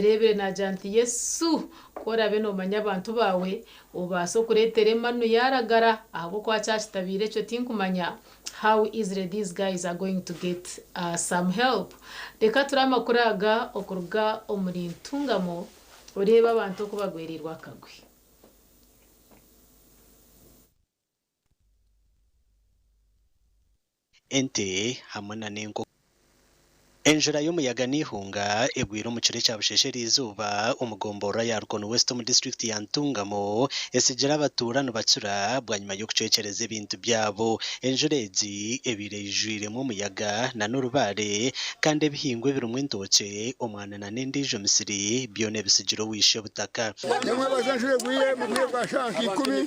Ndeebire naagira nti, Yesu, ku oraabe noomanya abantu baawe, obaase okureetera emanu yaaragara, ahabw'okuba kyakitabaire ekyo tinkumanya how easily these guys are going to get some help. Reka ture amakuru aga okuruga omuri Ntungamo oreebe abantu oku bagwereirwe akagwe. Ente hamwe na n'enkoko. Enjura y'omuyaga n'eihunga egwire omu kiro ekya busheesha eriizooba omu gomborora ya Rukono West omu disiturikiti ya Ntungamo etsigire abatuura nibacura bwanyima y'okucwekyereza ebintu byabo. Enjura egi ebaire eijwiremu omuyaga na n'orubaare kandi ebihingwa ebirimu entookye, omwana na n'endiijo misiri byona ebitsigire owishe obutaka. Nyamwebaza enjura egwire omu bwire bwa shaaha nka ikumi,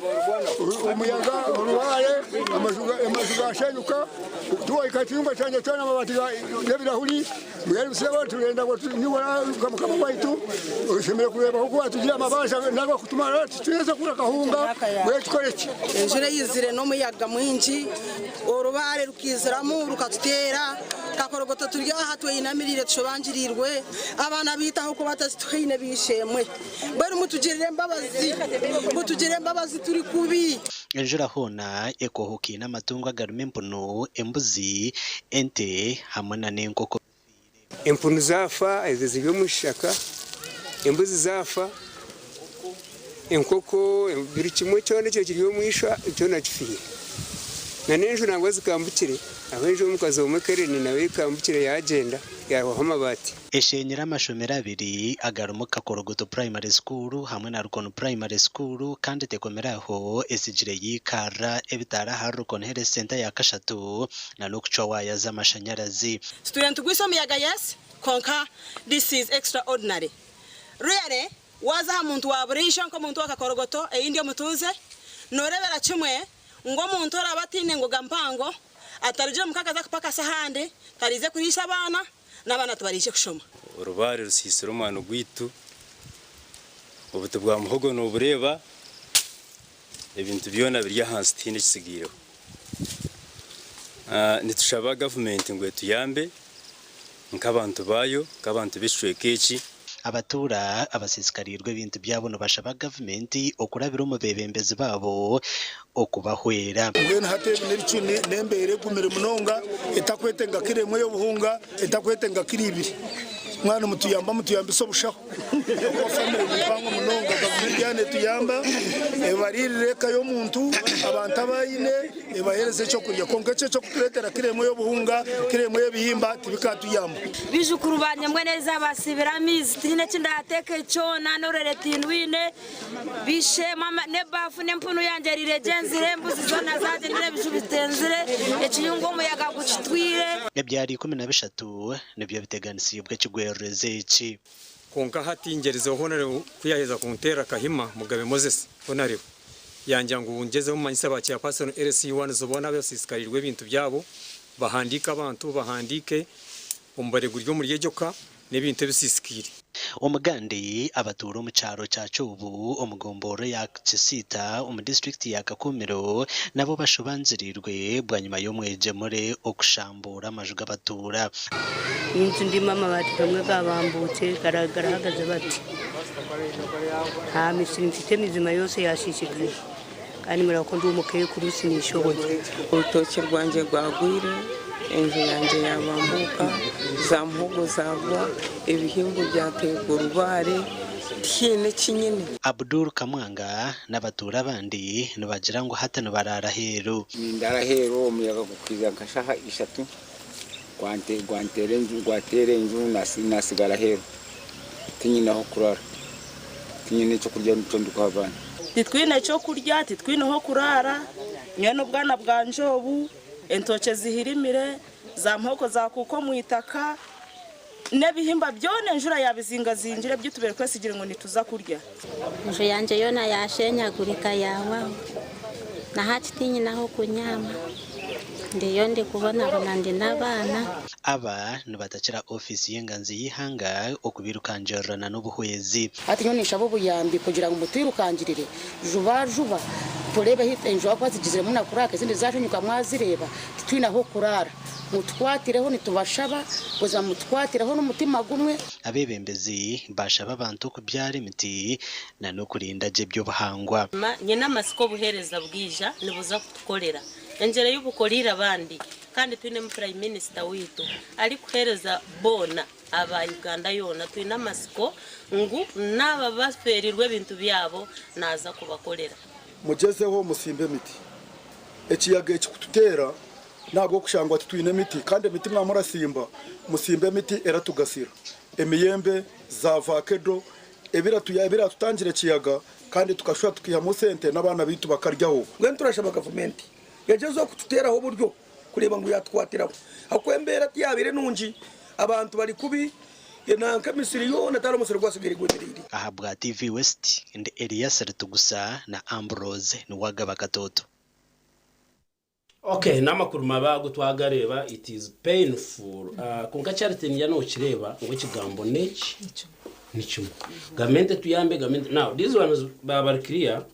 omuyaga, orubaare, amaju gashenyuka, tuwahika aha kiyumba kyangye kyona amabaati g'ebirahuri, mbwenu sebo turenda ngu nibura nka mukama waitu oshemereire kureeba oku watugira amabanja nago kutumara tituheeza kugura akahunga mbwenu tukore ki? Enjura eyizire n'omuyaga mwingi, orubaare rukaiziramu rukatuteera, kakorogoto turi aha tweinamiriire tushobangiriirwe. Abaana baitu ahabw'okuba tituhaine b'eishe-emwe. Mbwenu mutugirire embabazi, mutugirire embabazi turi kubi. Enjura hoona ekoohokaine amatungo agarimu empunu, embuzi, ente hamwe na n'enkoko bifiire. Empunu zaafa, ezo ziri omu kishaka, embuzi zaafa, enkoko, buri kimwe kyona ekyo kiri omu ishwa kyona kifiire. N'enju nangwa zikambukire, ahu enju y'omukazi omwe Keren nayo ekambukire yaagyenda yaahwaho amabaati. Eshenyire amashomero abiri agarimu Kakorogoto Primary School hamwe na Rukono Primary School kandi tekomire aho etsigire yaikarra ebitaara ahari Rukono Health Centre ya kashatu na n'okucwa waaya z'amashanyarazi. Tutwire nitugwisa omuyaga yes kwonka this is extra ordinary really waza aha muntu wa buriijo nk'omuntu wa kakorogoto ei ndi omutuuze norebera kimwe ngu omuntu oraabe ataine ngoga mpango atarugire omuka akaza kupakasa ahandi tariize kuriisa abaana n'abaana tibaraije kushoma. Orubaare rusiisire omwani gwaitu, obuti bwa muhogo noobureeba, ebintu byona biri ahansi tihaine ekitsigaireho. Nitushaba gavumenti ngu etuyambe nk'abantu baayo, nk'abantu b'ekicweka eki. Abatuura abasiisikariirwe ebintu byabo nibashaba gavumenti okurabira omu beebembezi baabo okubahwera. Mbwenu hati ebi n'ebicu n'embeera egumire munonga etakwetenga kiro emwe y'obuhunga, etakwetenga kiro ibiri. Mwana mutuyamba mutuyambise obushaho ahabw'okuba famire ni mpango munonga. Gavumenti yaaba netuyamba ebariirire eka y'omuntu, abantu abu aine ebaheereze ekyokurya kwonka ekyo eky'okutureetera kiro emwe y'obuhunga, kiro emwe y'ebihimba tibikaatuyamba. Baijukuru bangye mbwenu eriizooba basiibire amaizi tihaine eki ndaateeke kyona n'orurere tindwine. Bishemu n'ebaafu n'empunu yangye eriire egyenzire, embuzi zoona zaagyendire ebiju bitenzire, ekiyungu omuyaga gukitwire. Ebyaro 13 nibyo biteganisiibwe ekigwererezi eki. Kwonka hati ngyerizeho Honarebo ku yaaheza kunteerera Kahima Mugabe Moses Honarebo yangira ngu ngyezeho mmanyise ba Chairperson LC ones boona abasiisikariirwe ebintu byabo bahandiike abantu bahandiike omubare guri omuri egyo ka n'ebintu ebisiisikaire. Omugandi abatuura omu kyaro kya Kyobu omu gomborora eya Kisiita omu disiturikiti ya Kakumiro nabo bashobangiriirwe bwanyima y'omwegyemure okushambuura amaju g'abatuura. Enju ndimu amabaati gamwe gabambuukye garahagaze bati. Nta misiri mfite mizima yose yashiishikaire kandi mureba ku ndi omukaikuru sinishoboye. Orutookye rwangye rwagwire, enju yangye yabambuuka, za muhogo zaagwa, ebihingwa byateerwa orubaare, tihaine eki nyine. Abdul Kamwanga n'abatuura abandi nibagira ngu hati nibaraara aheeru. Nindaara aheeru omuyaga gukaija nka shaaha ishatu gwanteera enju gwateera enju nasigara aheeru tinyine ah'okuraara tinyine ekyokurya eki ndikuha abaana. Titwine kyokurya, titwine h'okuraara, nyowe n'obwana bwangye obu, entookye zihirimire, za muhogo zaakuuka omu itaka, n'ebihimba byona enjura yaabizingazingire ebi tubaire twesigire ngu nituza kurya. Enju yangye yoona yaashenyagurika yaahwaho, na hati tiinyine ah'okunyaama, ndiyo ndikubonabona ndi n'abaana. Aba nibatakira ofiisi y'enganzi y'eihanga okubirukangirirana n'obuhwezi. Hati nyowe ninshaba obuyambi kugira ngu mutwirukangirire juba juba tureebe ahu enju ahakuba zigiziremu na kuraaka ezindi zashenyuka mwazireeba titwine ah'okuraara. Mutukwatireho nitubashaba buzima mutukwatireho n'omutima gumwe. Abeebembezi baashaba abantu okubyara emiti na n'okurinda gye eby'obuhangwa. Nyine amatsiko obuheereza bwija nibuza kutukorera engyero ei bukoriire abandi kandi twinemu Prime Minister waitu arikuheereza boona aba Uganda yoona. Twine amatsiko ngu naaba bafeereirwe ebintu byabo naaza kubakorera. Mugyezeho musimbe emiti. Ekiyaga eki kututeera n'ahabw'okushangwa titwine miti kandi emiti mwaba murasimba musimbe emiti eratugasira, emiyembe, za vakedo ebiratutangira ekiyaga kandi tukashuba tukihamu sente n'abaana baitu bakaryaho. Mbwenu turashaba gavumenti egyezeho kututeeraho oburyo kureeba ngu yaatukwatiraho ahabw'okuba embeera tiyabaire nungi abantu bari kubi nanka emisiri yoona tihariho musiri ogwasigaire gwemereire. Ahabwa TV West, ndi Elias Ritugusa na Ambrose Niwagaba Katooto. Ok namakuru mabi ago twagareeba it is painful kwonka Charity niiya nokireeba ngu ekigambo neki nikimwe gavumenti etuyambe gavumenti now these ones baba bari clear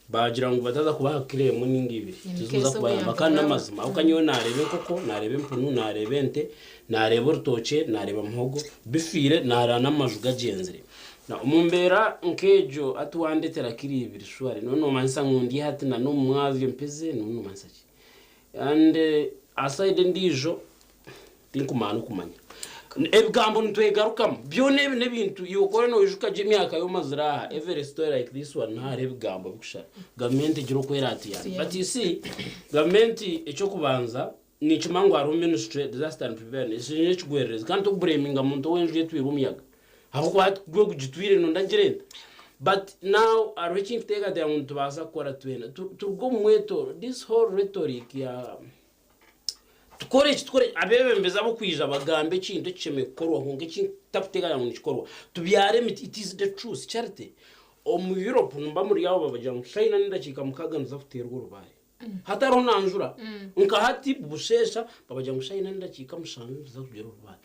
bagira ngu bataza kubaha kiro emwe ninga ibiri In tizikuza case kubayamba obuyambi kandi bwaba namazima ahabw'okuba nyowe nareeba enkoko nareeba empunu nareeba ente nareeba orutookye nareeba muhogo bifiire nareeba n'amaju gagyenzire Na omu mbeera nk'egyo hati wandetera kiro ibiri surely noba nomanyisa ngu ndi hati na n'omu mwazyo mpeze noba nomanyisa ki? And aha side endiijo tinkumanya n'okumanya. Ebigambo nitwegarukamu byona ebi n'ebintu iwe ku oriyo noijuka gye emyaka ei omazire aha every story like this one niho hariho ebigambo bikushara. Gavumenti egire oku eratuyambe but you see gavumenti eky'okubanza nikimanya ngu hariho ministry disaster and preparedness ekyo n'ekigwererezi kandi tokubureminga muntu ou enju ye etwirwe omuyaga. Ahabw'okuba hati gwe ogugitwire nonda ngire nta? But now hariho eki nkuteekateeka ngu nitubaasa kukora twena. Tu- Turuge omu mwetooro. This whole rhetoric ya tukore eki tukore eki, abeebembezi ab'okwija bagambe ekintu ekishemereire kukorwa kwonka eki ntakuteekateeka ngu nikikorwa. Tubyare emiti, it is the truth. Charity, omu Europe nimuba muri aho babagira ngu China n'edakiika mukaaga niza kuteerwa orubaare. Hatariho na njura. Nka hati busheesha babagira ngu shaaha ina n'edakiika mushanju nituza kugyera orubaare.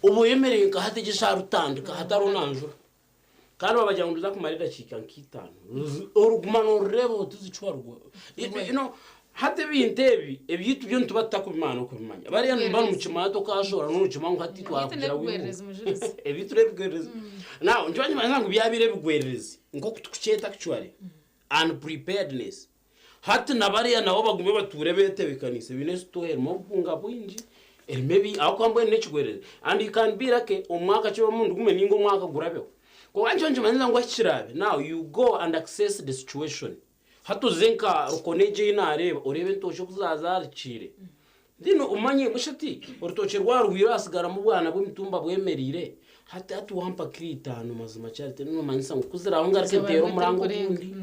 Oba oyemereire nka hati egi eshaaha rutandika hatariho na njura. Kandi babagira ngu niruza kumara edakiika nk'itaano. Oruguma noorureeba oti zicwa rugwa. You know, hati ebintu ebi ebyaitu byo nituba tutakubimanya n'okubimanya. Bariya nimuba nimukimanya tokaashohora n'orukimanya ngu hati Ebyaitu twakugira n'ebigwererezi mujurizi. Ebyaitu n'ebigwererezi. Now, nikyo nikimanyisa ngu byabaire ebigwererezi nk'oku tukukyeta actually unpreparedness. Hati na bariya nabo bagume batuure betebeekaniise baine esitowa erimu obuhunga bwingi, erimu ebi ahabw'okuba mbwenu n'ekigwererezi and you can be lucky omwaka kibe omurundi gumwe nainga omwaka gurabeho. Kwonka nikyo nikimanyisa ngu ahu kiraabe now you go and access the situation. Hati oze nka Rukona egyo ei naareeba oreebe entookye oku zaazaarikiire Then omanye busha ati orutookye rwaruhwire hasigaramu obwana bw'emitumba bwemereire hati hati wampa kiro itaano mazima Charity nomanyisa ngu kuziraaho ngaruke nteere omuranga ogundi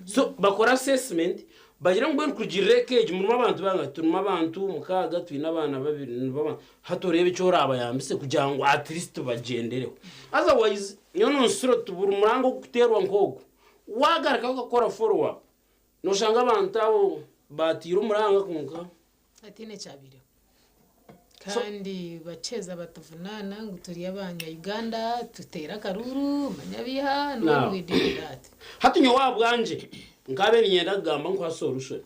so bakore assessment bagire ngu mbwenu kurugiirira eka egi murimu abantu bangahi turimu abantu mukaaga twine abaana babiri nibo aba hati oreebe eki oraabayambise kugira ngu at least bagyendereho otherwise nyowe nonsisira oti buri muranga ogurikuteerwa nk'ogu waagarukayo okakora follow up noshanga abantu abo bateire omuranga kwonka Hataine ekyabaireho. Kandi bakyeza batuvunaana ngu turi abanya Uganda tuteere akaruuru manya biiha Now, no we did that. hati nyowe ahabwangye nkaabaire niinyenda kugamba nkuha solution.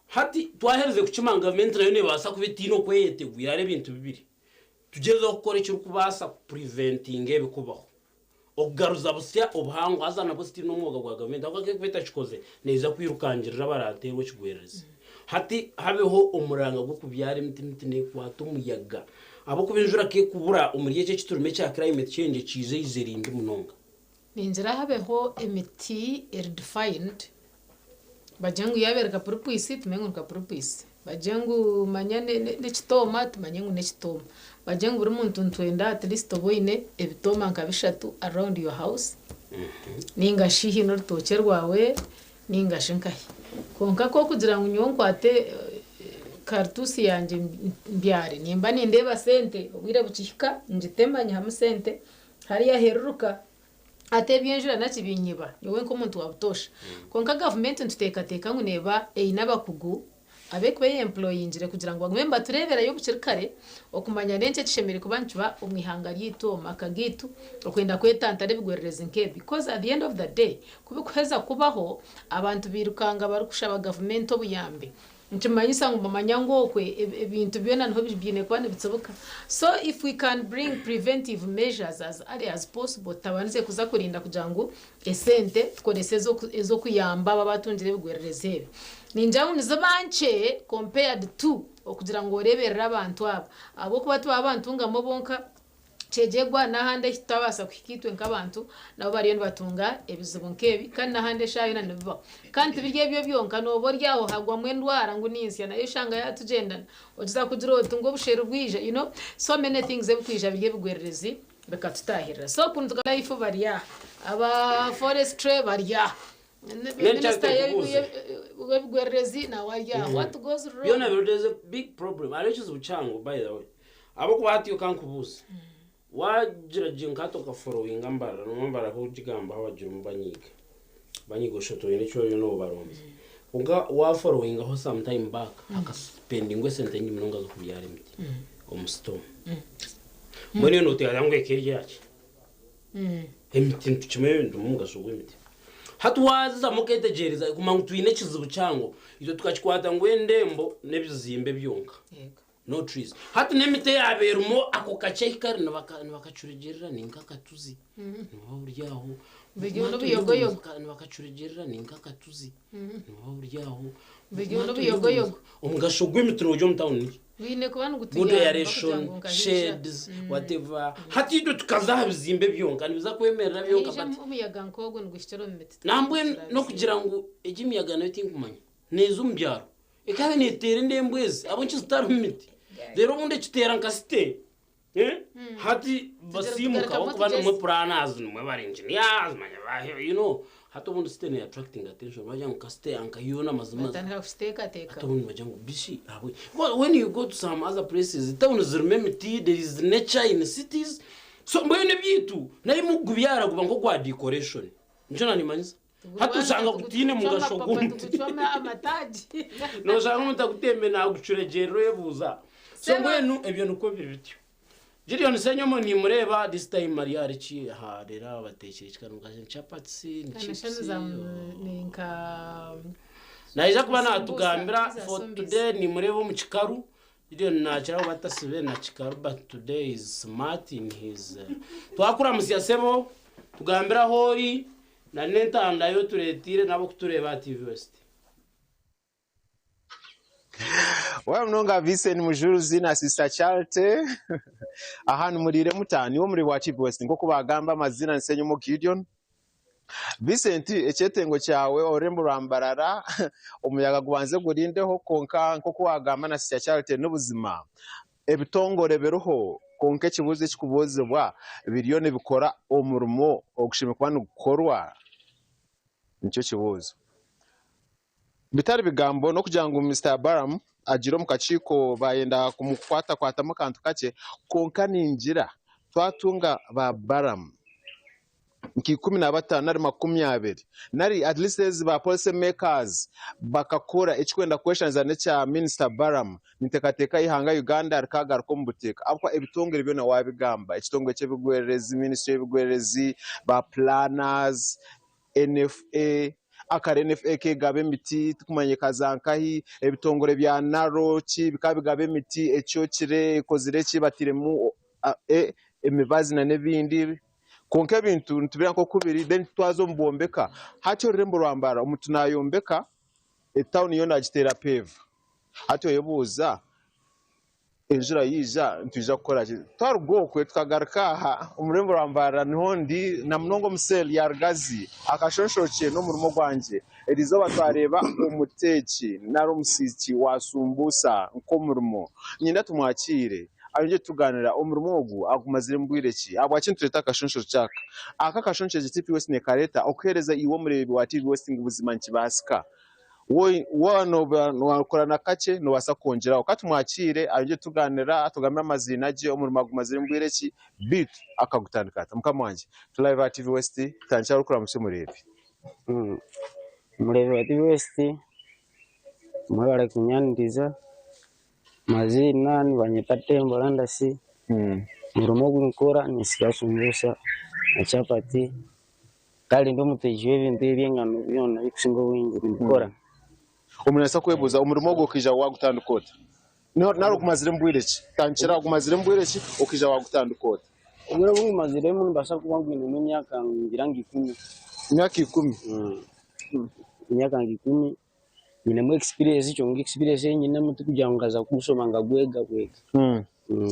Hati twaherize kukimanya ngu gavumenti nayo neebaasa kuba etaine oku eyetegwire hariho ebintu bibiri. Tugyezeho kukora ekirikubaasa kupreventinga ebi kubaho. Okugaruza busya obuhangwa haza nabwo still n'omwoga gwa gavumenti ahabw'okuba ku erikuba etakikoze neija kwirukangirira abaraateerwe ekigwererezi. Hati habeho omuranga gw'okubyara emiti emiti neekwata omuyaga ahabw'okuba enjura ku ekubura omuri eki eki turimu ekya climate change ekiija eija eri mbi munonga. Ningira habeho emiti eri defined Bagire ngu yaaba eri kapuripwisi tumanye ngu ni kapuripwisi, bagire ngu manya n'ekitooma tumanye ngu n'ekitooma, bagire ngu buri muntu nitwenda at least obe oine ebitooma nka bishatu around your house ninga shi haine orutookye rwawe ninga shi nkahi. Kwonka ku orikugira ngu nyowe nkwate karituusi yangye mbyare, nimba nindeeba sente obwire bukihika ngitema nyihamu sente hariya heeruruka. Hati eby'enjura naki binyiba nyowe nk'omuntu wa butoosha. Kwonka gavumenti nituteekateeka ngu neeba eine abakugu abu erikuba eyemployingire kugira ngu bagume nibatureeberayo bukiri kare okumanya n'enki ekishemereire kuba nikiba omu ihanga ryaitu, omu maka gaitu okwenda kwetantara ebigwererezi nk'ebi because at the end of the day kubikuheza kubaho abantu bairukanga barikushaba gavumenti obuyambi. Nikimanyisa ngu nibamanya ngu okwe ebintu byona niho biine kuba nibitsibuka. So if we can bring preventive measures as early as possible tutabandize kuza kurinda kugira ngu esente tukorese ez'okuyamba abo abatungire ebigwererezi ebi. Ningira ngu niziba nkye compared to okugira ngu oreeberere abantu aba. Ahabw'okuba tibaba bantungamo bonka, Kyegyegwa n'ahandi ahi tutabaasa kuhika itwe nk'abantu, nabo bariyo nibatunga ebizibu nk'ebi kandi n'ahandi eshaaha yoona nibibaho. Kandi tibiri ebyo byonka, nooba ori aho hagwamu endwara ngu ninsya nayo oshanga yaatugyendana, ogiza kugira oti ngu obusheeri bwija, you know, so many things ebirikwija biri ebigwererezi bikatutaahirira. So oku nituga life bari aha, aba forestry bari aha, minisita w'ebigwererezi nawe ari aha, what goes wrong? Byona biriho there is a big problem hariho ekizibu kihango by the way ahabw'okuba hati kankubuuze wagira gye nka hati okaforowinga Mbarara noomanya Mbarara ku ogigambaho abagirimu banyiiga banyiiga oshusha oti oine eki oriyo noobaronza kwonka waaforowingaho some time back hakasipendingwa esente nyingi munonga z'okubyara emiti omu storm mbwenu iwe nooteekateeka ngu eka eri ahaki? Emiti nitukimanya ebintu omugasho gw'emiti. Hati waazamu okeetegyereza kumanya ngu twine ekizibu kihango, itwe tukakikwata ngu endembo n'ebizimbe byonka, no trees. Hati n'emiti eyaaba erimu ako kakye ahu kari nibakacuregyerera ni nk'akatuzi, nibuba buri aho. Buri n'obuyogoyogo. Nibakacuregyerera ni nk'akatuzi, nibuba buri aho. Buri n'obuyogoyogo. Omugasho gw'emiti noogira omu tawuni niki? Bwine kuba Good nigutuyamba kugira aeration, ngu nkahiija. shades, whatever. Hati itwe tukaza aha bizimbe byonka nibiza kwemerera byonka Haija but omuyaga nk'ogwo niguhikira omu miti nambwenu n'okugira ngu egi emiyaga nayo tinkumanya neeza omu byaro ekaba neeteera endembo ezi ahabw'enki zitari omu miti reero obundi ekiteera nka site eh, hati basiimuka tugarukamu ahabw'okuba nimwe tugyeze. planners nimwe bari engineers manya ba you know Hati obundi site ne attracting attention bagira ngu kasite yanka yoona amazima Batandika kukiteekateeka. Hati obundi nibagira ngu bishi ahabwe because when you go to some other places town zirimu emiti there is nature in cities so mbwenu ebyaitu naimwe kugubyara guba nk'ogwa decoration nikyo nanimanyisa hati oshanga gutiine mugasho gw'omuti Tugucwama amataagi. noshanga omuntu akutembe nagucuregyerera oyebuuza so mbwenu ebyo nikwo biri bityo. Gideon Ssenyomo nimureeba this time ari ahari ki aha reero aba bateekire ki kanu ni chapatisi ni Kana chips shana za ni nka naija kuba Sambusa, natugambira za for sumbizi. today nimureeba omu kikaru Gideon nakira kuba atasibire na kikaru but today is smart in his twakuramutsya sebo tugambire ahu ori na n'entanda ei otureeteire n'abokutureeba aha TV West. Waaba munonga Vincent Mujuruzi na Sister Charity aha nimuriire muta? Niiwe omuri bwa TV West nk'oku baagamba amaziina ni Ssenyomo Gideon. Vincent ekyetengo kyawe orurembo rwa Mbarara omuyaga gubanze gurindeho kwonka nk'oku waagamba na Sister Charity n'obuzima ebitongore biriho kwonka ekibuuzo ekikubuuzibwa biriyo nibikora omurimo ogushemereire kuba nigukorwa? Nikyo kibuuzo. Bitari bigambo n'okugira ngu Mister Balaam agiire omu kakiiko baayenda kumukwatakwatamu akantu kakye, kwonka ningira twatunga ba Balaam nka 15 nari 20 nari at least ezi ba policy makers bakakora ekirikwenda kweshushaniriza n'ekya Minisita Balaam, ninteekateeka eihanga Uganda rikaagaruka omu buteeka ahabw'okuba ebitongore byona waabigamba, ekitongore ky'ebigwererezi, ministry y'ebigwererezi, ba planners, NFA, akare NFA kegaba emiti tikumanya ekaza nkahi, ebitongore bya NARO ki bikaba bigaba emiti ekyokire ekozire ki batiremu emibazi nana ebindi kwonka ebintu nitubireeba nkoku biri then twaza omu bwombeka hati orurembo rwa Mbarara omuntu nayombeka etawuni yoona agiteera pave hati oyebuuza Enjura yaija nitwija kukora ki? Twaruga okwe tukagaruka aha omu rurembo rwa Mbarara niho ndi na munonga omu cell ya Rugazi akashonshorokye n'omurimo gwangye. Erizooba twareeba omuteeki nari omusiiki wa sumbusa nk'omurimo. Niinyenda tumwakiire ayongye tutugaanira omurimo ogu agumaziremu bwire ki? Ahabwaki nitureeta akashonshorokye aka? Aka akashonshorokye TV West nekareeta okuheereza iwe omureebi wa TV West ngu buzima nikibaasika. Waaba nookora na kakye noobaasa kwongyeraho. Ka tumwakiire ayongye tugaanira atugambire amaziina gye, omurimo agumazire mu bwire ki, beitu akagutandika ata. Mukama wangye, turi live aha TV West, tutandikire aharikuramutsya omureebi. Omureebi wa TV West, mwebare kunyaniriza, amaziina nibanyeta Tembo Landasi, omurimo ogu nkukora ninsiika sumbusa na chapati. Kare ndi omuteegi w'ebintu eby'engano byona ebirikusinga obwingi nimbikora. Omuntu nabaasa kwebuuza omurimo ogu okaija waagutandika ota? Nari ogumaziremu bwire ki? Tandikira aho, ogumaziremu bwire ki okaija waagutandika ota? Obwire obu ngumaziremu nimbaasa kuba ngwinemu emyaka ningira nka ikumi. Emyaka ikumi? Emyaka nka ikumi nyinemu experience kyonka experience ei nyinemu tikugira ngu nkaza kugushoma nkagwega bwega.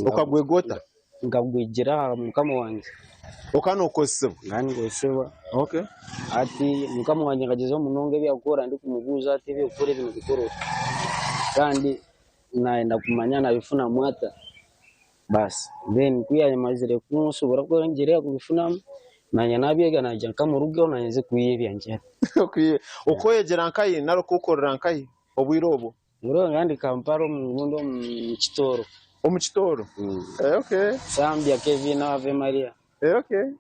Okagwega ota? Nkagwegyera aha mukama wangye. Okaba nokozesibwa? Nkaba ninkozesibwa. Okay. Hati mukama wangye nkagyezaho munonga ebi arikukora ndikumubuuza ati ebi orikukora ebi nobikora ota? Kandi nayenda kumanya nabifunamu ata? Baasi then ku yamazire kunshobora kwongyera kubifunamu nanye nabyega naija nkamurugaho nanye nze kwiha ebyangye hati. Okoyegyera nkahi nari okokorera nkahi obwire obwo? Obwire obwo ndi Kampala obundi omu Kitooro. Omu Kitooro? Okay. Zambia Kevin Ave Maria. Okay.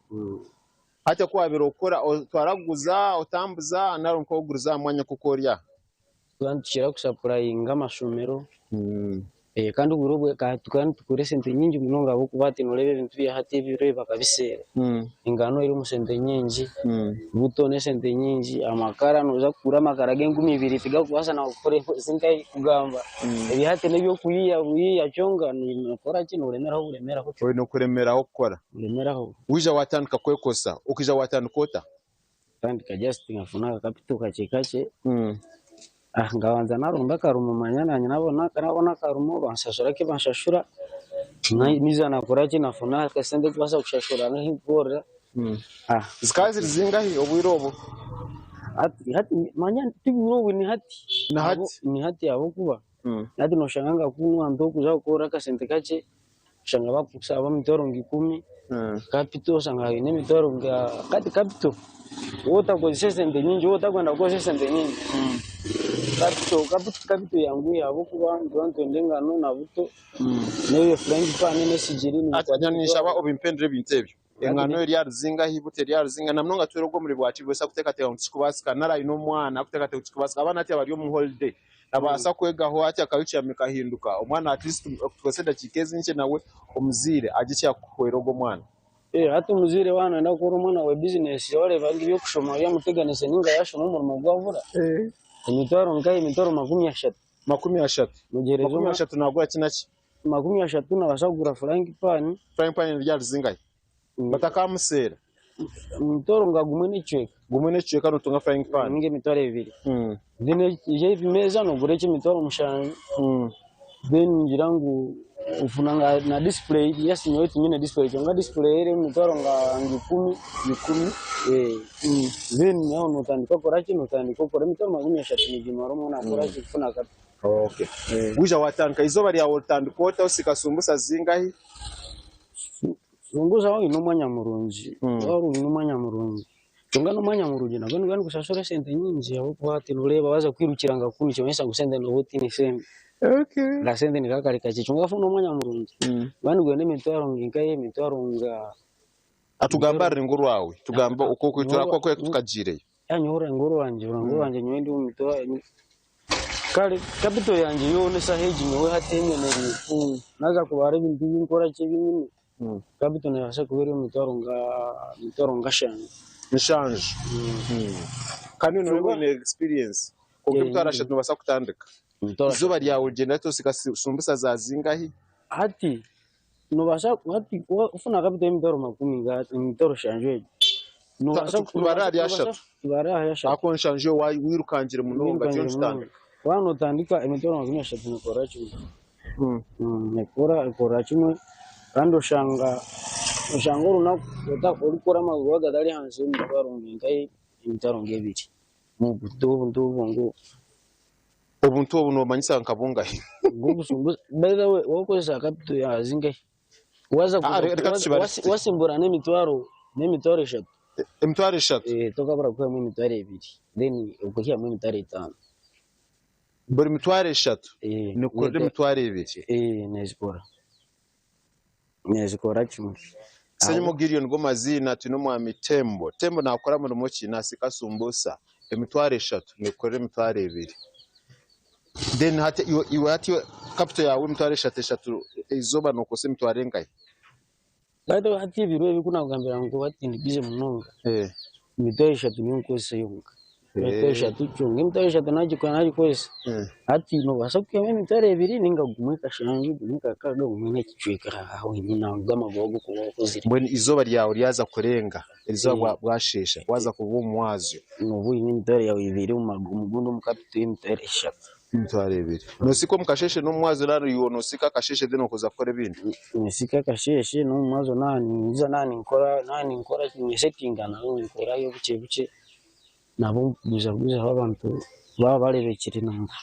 Hati ku wabaire okora otwara kuguza, otambuza nari nk'oguriza aha mwanya nk'oku ori aha? Tukaba nitukira kusapurayinga amashomero kandi obwire obwo tukaba nitukora esente nyingi munonga ahabw'okuba hati noreeba ebintu bya hati ebiro bakabiseera. Engano erimu sente nyingi, buto n'esente nyingi, amakara noza kugura amakara g'enkumi ibiri tigakubaasa nakukora zinkahi kugamba. Ebi hati n'ebyokuyiiya buyiiya kyonka nokora ki noremeraho buremeraho. Oine kuremeraho kukora. Oremeraho. Waija watandika kwekozesa, okaija watandika ota? Ntandika just nkafuna aka capital kakye kakye, nkabanza naronda akarimo manya nanye nabona akarimo banshashura aku banshashura, niija nakora ki nafuna akasente kubaasa kushashura ahu ndikukorera. Zikaba ziri zingahi obwire obwo? Hati hati manya ti bwire obwo ni hati. Ni hati? Ni hati ahabw'okuba hati noshanga nka kunu ahantu orikuza kukora akasente kakye oshanga bakushaba emitwaro nka ikumi, capital oshanga eine emitwaro nka hati capital waaba otakozesa esente nyingi waaba otakwenda kukozesa esente nyingi capital capital eyanguhi ahabw'okuba nituba nitwenda engano na buto n'ebyo frying pan n'esigiri. Hati ninshaba obimpendere ebintu ebyo. Engano eri aha ruzinga, buto eri aha ruzinga na munonga twena ogwo omuri bwaki buri wese arikuteekateeka ngu tikikubaasika nari aine omwana arikuteekateeka ngu tikikubaasika. Abaana hati abari omu holiday nabaasa kwegaho hati curriculum ekahinduka omwana at least tukozese edakiika ezi nkye nawe omuzaire agire eki yakuhwera ogwo omwana. Hati omuzaire waaba nayenda kukora omwana we bizinesi wareeba ngu eby'okushoma byamuteganisa ninga yashoma omurimo gwabura, emitwaro nkahi emitwaro 30. 30. 30 nagura ki na ki? 30 nabaasa kugura frying pan. Frying pan eri aha ruzinga hi? Batakamuseera. Omutwaro nga gumwe n'ekicweka. Gumwe n'ekicweka notunga frying pan. Ninga emitwaro ebiri. Then ebimeeza nogura eky'emitwaro 7. Then ningira ngu ofuna na display, yes nyowe tinyine display kyonka display eri omu mitwaro nka 10. 10. Then aho notandika okora ki, notandika okora emitwaro 30 nigimara omwana akora ki, kufuna akato. Okay. Waija watandika eizooba ryawe oritandika ota osiika sumbusa zingahi? Sumbusa waaba oine omwanya murungi, waaba oine omwanya murungi, kwonka n'omwanya murungi nagwo niguba nigushashura esente nyingi ahabw'okuba hati noreeba waaza kwirukira nka kunu nikimanyisa ngu sente nooba otiine sente. Akasente nikaba kari kakye kwonka wafuna omwanya murungi niguba nigwenda emitwaro nka emitwaro nka. Tugambe aha rurengo rwawe, tugambe oku orikuba tukagiireyo. Nyowe orurengo rwangye, orurengo rwangye nyowe ndi omu mitwaro, kare capital yangye yoona eshaaha egi nyowe hati enyemereire, naaza kubara ebintu ebi nkora ki ebi nyine, capital neebaasa kuba eri omu mitwaro nka emitwaro nka ashanju. Nshanju. Kandi nooreeba oine experience, kwonka emitwaro ashatu noobaasa kutandika. Eizooba ryawe origyenda rita osiika sumbusa za zingahi? Hati noobaasa hati wafuna capital y'emitwaro makumi nga emitwaro nshanju egyo, noobaasa Tubare ahari ashatu. Tubare ahari ashatu. Ahabw'okuba nshanju yo wairukangire munonga Wirukangire kyo nikitandika. munonga. Waaba nootandika emitwaro 30 neekorera kimwe. Nekora ekorera kimwe kandi oshanga oshanga orunaku orikukora amagoba gatari ahansi y'emitwaro nka emitwaro nk'ebiri obuntu obwo ngubwo. Obuntu obu noomanyisa nka bungahi? By the way wakozesa capital ya zingahi? Waza Ah, reka tukibare tuti. wasimbura n'emitwaro n'emitwaro eshatu. Emitwaro eshatu? Tokabura kwihamu emitwaro ebiri then okaihamu emitwaro etaano. Buri mitwaro eshatu nikukorera emitwaro ebiri? Nezikora. Nezikora kimwe. Senyimo Gideon nigo maziina twine omwami Tembo. Tembo nakora murimo ki? Nasiika sumbusa emitwaro eshatu nekukorera emitwaro ebiri. Then hati iwe iwe hati capital yaawe emitwaro eshatu eshatu eizooba nokozesa emitwaro engahi? By the way hati ebiro ebi kunakugambira ngu hati ndi busy munonga, emitwaro eshatu niyo nkukozesa yonka. Emitwaro eshatu kyonka emitwaro eshatu nagikozesa hati nobaasa kwihamu emitwaro ebiri ninga gumwe kashanju, gumwe kakaaga, gumwe n'ekicweka aho wenyine ago amagoba agu orikuba okozire. Mbwenu eizooba ryawe ryaza kurenga, erizooba bwasheesha, waaza kuba omu mwazyo. Nooba oine emitwaro yaawe ebiri omugundi omu kapito y'emitwaro eshatu. Emitwaro ebiri. Noosiika omu kasheeshe n'omu mwazyo nari iwe noosiika akasheeshe then okaza kukora ebindi? Ninsiika akasheeshe n'omu mwazyo naaba ninza naaba ninkora naaba ninkora ninyesetinga nabwo ninkorayo bukye bukye nabwo nkuguzaguzaho abantu baaba bareebekire nangwa.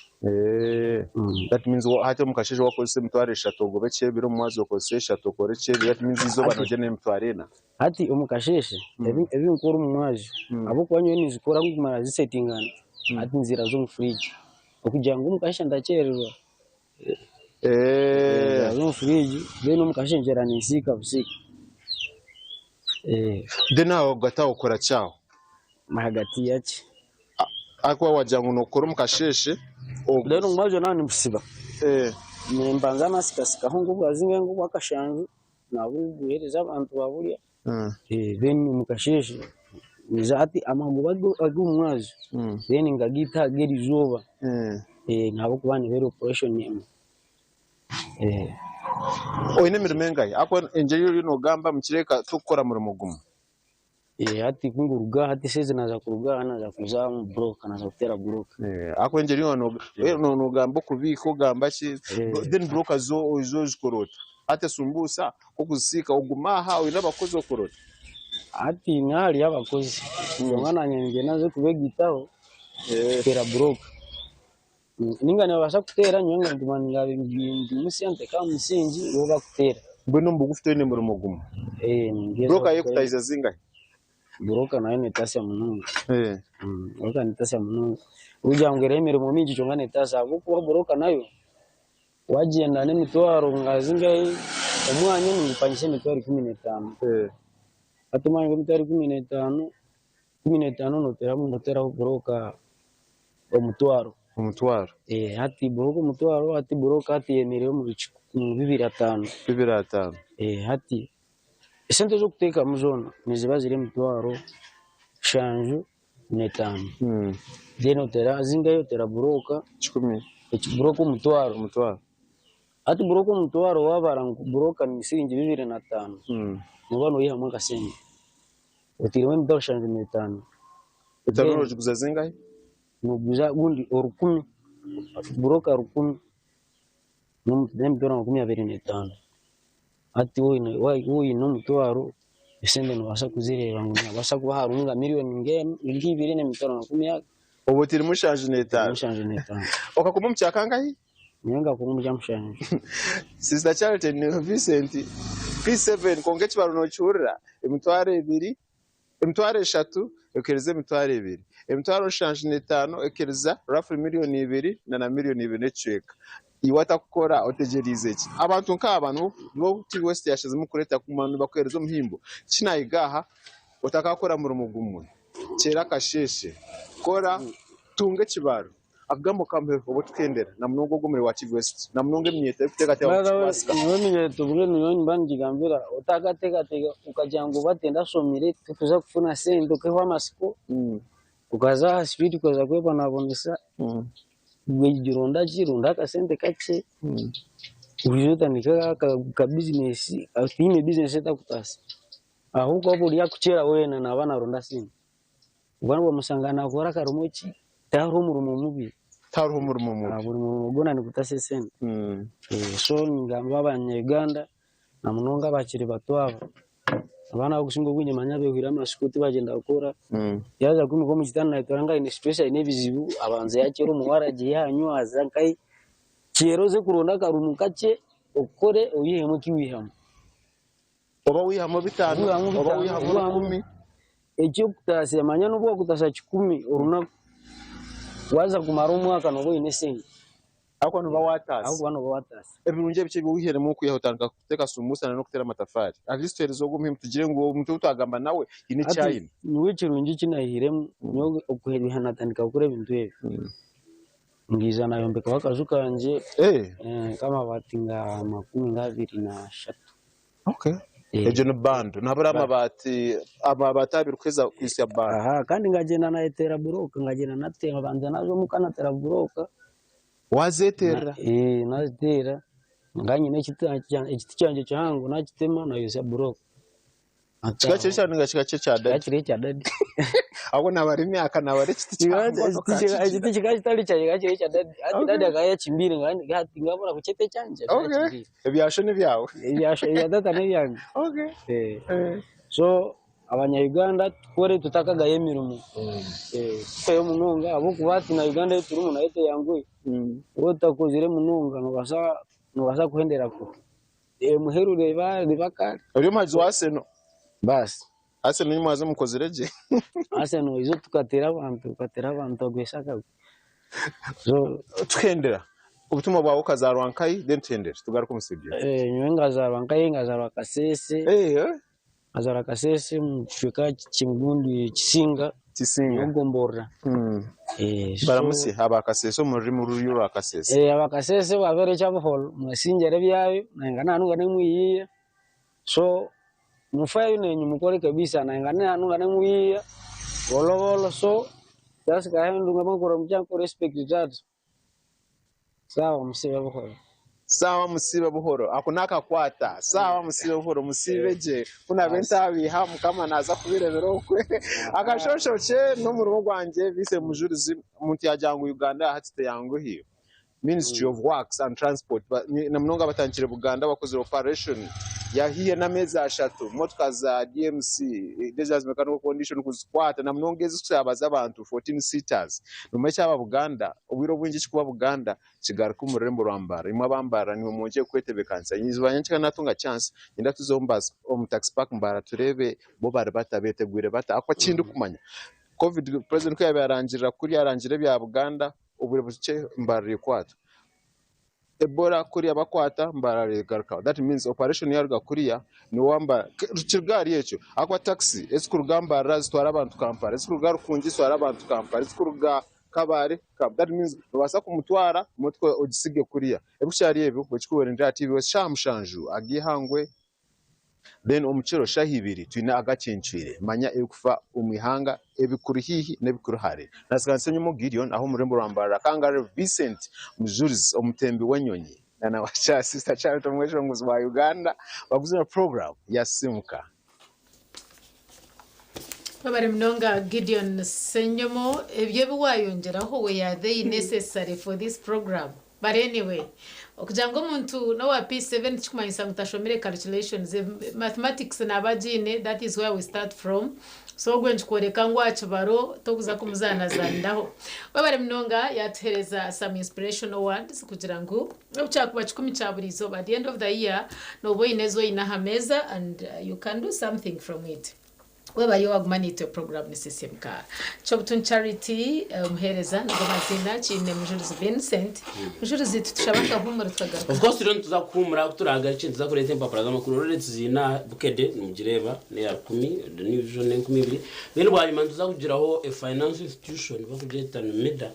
That means hati omu kasheeshe waakozesa emitwaro eshatu ogobe ekyebiri, omu mwazyo okozese eshatu okore ekyebiri, that means eizooba noogyenda n'emitwaro ena. Hati omu kasheeshe ebi nkora omu mwazyo ahabw'okuba nyowe nizikora nkumara zisetingana hati nziraza omu fridge okugira ngu omu kasheeshe ntakyerererwa. Nziraza omu fridge then omu kasheeshe ngyenda ninsiika busiika. Then aho ahagati aho okora ki aho? Ahagati yaki? Ahakuba wagira ngu nokora omu kasheeshe. Then omu mwazyo naaba nimbusiba nimbanza nasikasikaho nk'obwazinga nk'obwakashanju nabuheereza abantu baburya then omu kasheeshe niiza hati amagoba ag'omu mwazyo then ngagiita aha g'erizooba ahabw'okuba niho operation emwe. Oine emirimo engahi? Ahakuba engyeri ei oriyo nogamba nikireebeka tokukora murimo gumwe. Hati kunguruga hati seezi naaza kuruga aha naaza kuza omu buroka naaza kuteera buroka. Ahakuba engyeri nogamba okubiika ogamba ki then buroka zo ozikora ota? Hati esumbuusa okuzisiika oguma aha oine abakozi okora ota? Hati hariyo abakozi kwonka naanye niinyenda nze kubegaitaho kuteera buroka. Ninga nibabaasa kuteera nyowe nkaguma ngimutsya nteeka aha musingi bo bakuteera. Mbwenu omu bugufu toine murimo gumwe? Buroka yo ekutahiza zingahi? Buroka nayo netasya munonga. Buroka netasya munonga. Orikugira ngu eriho emirimo mingi kwonka netasya ahabw'okuba buroka nayo wagyenda n'emitwaro nka zingahi, omwanya nigupangisa emitwaro 15. Hati omwanya gw'emitwaro 15, 15 noteeraho buroka omutwaro. Omutwaro. Hati buroka omutwaro, hati buroka hati eyemereire omu 2500. 2500. Hati esente z'okuteekamu zoona niziba ziri emitwaro 75. Then oteera zingahi oteera buroka. Kikumi. Buroka omutwaro. Omutwaro. Hati buroka omutwaro waabara ngu buroka ni siringi 25, nooba noihamu akasente. Oteiremu emitwaro 75. Etaano nogiguza zingahi? Noguza obundi orukumi, buroka rukumi n'emitwaro 25. Hati waaba oine omutwaro, esente nobaasa kuzireeba ngu nihabaasa kuba harimu nka miriyoni nk'ibiri n'emitwaro makumi aga. Obwo oteiremu 75? 75. Okakoma omu kya kangahi? Nyowe nkakoma omu kya mushanju. Sister Charity Vincent, P7 kwonka ekibaro nokihurira, emitwaro ebiri, emitwaro eshatu ekeereza emitwaro ebiri, emitwaro 75 ekeereza roughly miriyoni ibiri na miriyoni ibiri n'ekicweka. Iwe atakukora otegyereize ki? Abantu nk'aba nibo TV West yashazemu kureeta kuguma nibakuheereza omuhimbo. Kinahiga aha otakakora murimo gumwe, kyera akasheeshe, kora, tunga ekibaro. Akagambo kamwe obu tukendera na munonga ogwo omuri wa TV West na munonga eminyeeto erikuteekateeka ngu tikikubaasika. Nyowe eminyeeto mbwenu nyowe nimba ningigambira otakateekateeka okagira ngu oba tindashomire tikuza kufuna sente okehwa amatsiko okaza aha sipiidi kuza kwebonabonesa gwe ronda ki ronda akasente kakye oije otandike ka bizinesi tihaine bizinesi etakutaasa ahabw'okuba ori arikukira weena naaba naronda sente. Obwo bamushanga nakora akarimo ki tihariho omurimo mubi. Tihariho omurimo mubi. Buri murimo gwona nigutasa esente. So ningamba abanya Uganda na munonga abakiri bato aba, abaana abarikusinga obwingi manya behwire amasiko tibagyenda kukora, yaaza kwimuka omu kitanda nayetora ngu aine stress aine ebizibu abanza yakyera omuwara agiiha aha aza nkahi, kyera oze kuronda akarumu kakye okore oyihemu eki wihamu. Oba wihamu bitaano, oba wihamu rukumi. Eky'okutaasya manya n'obu waakutaasya kikumi orunaku, waaza kumara omwaka nooba oine esente. Ahabw'okuba nooba waataasya. Ahabw'okuba nooba waataasya. Ebirungi ebikye ebi oihiremu okwiha otandika kuteeka sumbuusa n'okuteera amatafaari. At least tuheereze ogwo omuhimbo tugire ngu omuntu ou twagamba nawe haine eki Hati aine. nyowe ekirungi eki naihiremu, nyowe okwiha naatandika kukora ebintu ebi, nkaija naayombekaho akaju kangye k'amabaati nka makumi nk'abiri n'ashatu. Okay. Egyo ni bando nihabura amabaati amabaati abiri kuheza kuhitsya bando. Aha kandi ngagyenda nayeteera buroka ngagyenda nateera nkabanza naza omuka nateera buroka. Wazeeterera? Ee naziteera nga nyine ekiti kyangye kihango nakitema nayosya buroka. Kikaba kiri ekya ninga kikaba kiri ekya dadi? Kikaba kiri ekya dadi. Ahobwe nabara emyaka nabara ekiti kihango Ekiti kikaba kitari kyangye kikaba kiri ekya dadi. Hati dadi akaba yakimbiire hati ngabura kukyeta ekyangye. Okay. Ebyasho n'ebyawe? Ebyasho ebya tata n'ebyange. Okay. So abanya Uganda tukore tutakagaya emirimo. Tufeyo munonga ahabw'okuba hati na Uganda ei turimu nayo teyanguhi. Waaba otakozire munonga nobaasa kuhendera kure. Emuheru riba riba kare. Ori omuhagizi wa Arsenal? Baasi. Arsenal ei mwaza mukozire gye? Arsenal izo tukateera abantu tukateera abantu agwisa akagwe. So Tuhendera. Obutumwa bwawe okazaarwa nkahi then tuhendere tugaruke omu studio. Nyowe nkazaarwa nkahi nkazaarwa Kasese. Nkazaarwa Kasese omu kicweka ky'omugundi Kisinga. Kisinga. Niyo gomborora. Baramutsye aba Kasese omu rurimi ruriya orwa Kasese. Aba Kasese bwabeera ekyabuhoro mwesingyera ebyayo nainga nanuga nemwiyiya so mufeyo nenyu mukore kabisa nainga nanuga nemwiyiya bolobolo so just kahendu ngamakora muchanko respect tatu. Sawa musiibe buhoro. Sawa musiibe buhoro. Ako nakakwata. Sawa musiibe buhoro musiibe gye. Ku naabe ntaabiiha Mukama naaza kubireebera okwe. Akashoshokye n'omurimo gwangye Vincent Mujurizi omuntu yaagira ngu Uganda hati teyanguhi. Ministry of Works and Transport na munonga abatandikire Buganda bakozire operation yahiihe n'ameezi ashatu motoka za DMC, Dangerous Mechanical Condition, kuzikwata na munonga ezirikushabaza abantu, 14 seaters. Nomanya ekyaba Buganda, obwire obwingi ekirikuba Buganda kigaruka omu rurembo rwa Mbarara. Imwe aba Mbarara nimwe mwongyere kwetebekanisa. Eizooba nyenkya natunga chance niinyenda tuze omu taxi park Mbarara tureebe bo bari bata, betegwire bata ahakuba tindikumanya. Covid president ku yaabaire arangirira kuri arangire ebya Buganda obwire bukye Mbarara ekwatwa. Ebola kuriya bakwata Mbarara egarukaho that means operation yaruga kuriya niwe Mbarara kiruga ahari ekyo ahakuba taxi ezikuruga Mbarara zitwara abantu Kampala ezikuruga Rukungiri zitwara abantu Kampala ezikuruga Kabale that means nobaasa kumutwara motoka ogisige kuriya ebikukyari ebyo ekikuhwera aha TV shaaha mushanju ag'eihangwe Then omu kiro shaaha ibiri twine agacencwire, manya ebikufa omu ihanga ebikuri haihi n'ebikuri hare. Natsiga Nsenyomo Gideon aha omu rurembo rwa Mbarara Kangare Vincent Mujurizi omutembi w'enyonyi na na Sister Charity omweshongozi wa Uganda baguze na program ya Simuka. Webare munonga Gideon Ssenyomo, ebyo ebi wayongyeraho were they necessary for this program? But anyway, okugira ngu omuntu n'owa P7 tikikumanyisa ngu tashomire calculations, mathematics naaba agiine, that is where we start from, so ogwe nikikworeka ngu aha kibaro tokuza kumuzaanazaaniraho. Webare munonga yatuhereza some inspirational words kugira ngu n'obu kyakuba kikumi kya buri izooba, at the end of the year nooba oine ezi oine aha meeza and you can do something from it. Webare waguma naitwe program ni Sisimuka. Kyobutun Charity omuhereza nigo maziina kiine Mujurizi Vincent. Mujurizi tutushaba akahumuro tukagaruka. Of course turiyo nituza kuhumura ku turagarukye nituza kureeta empapura z'amakuru already tuziine aha Bukedde nimugireeba n'eya rukumi the new vision n'enkumi ibiri then bwanyima nituza kugiraho a finance institution bakugyeta NUMIDA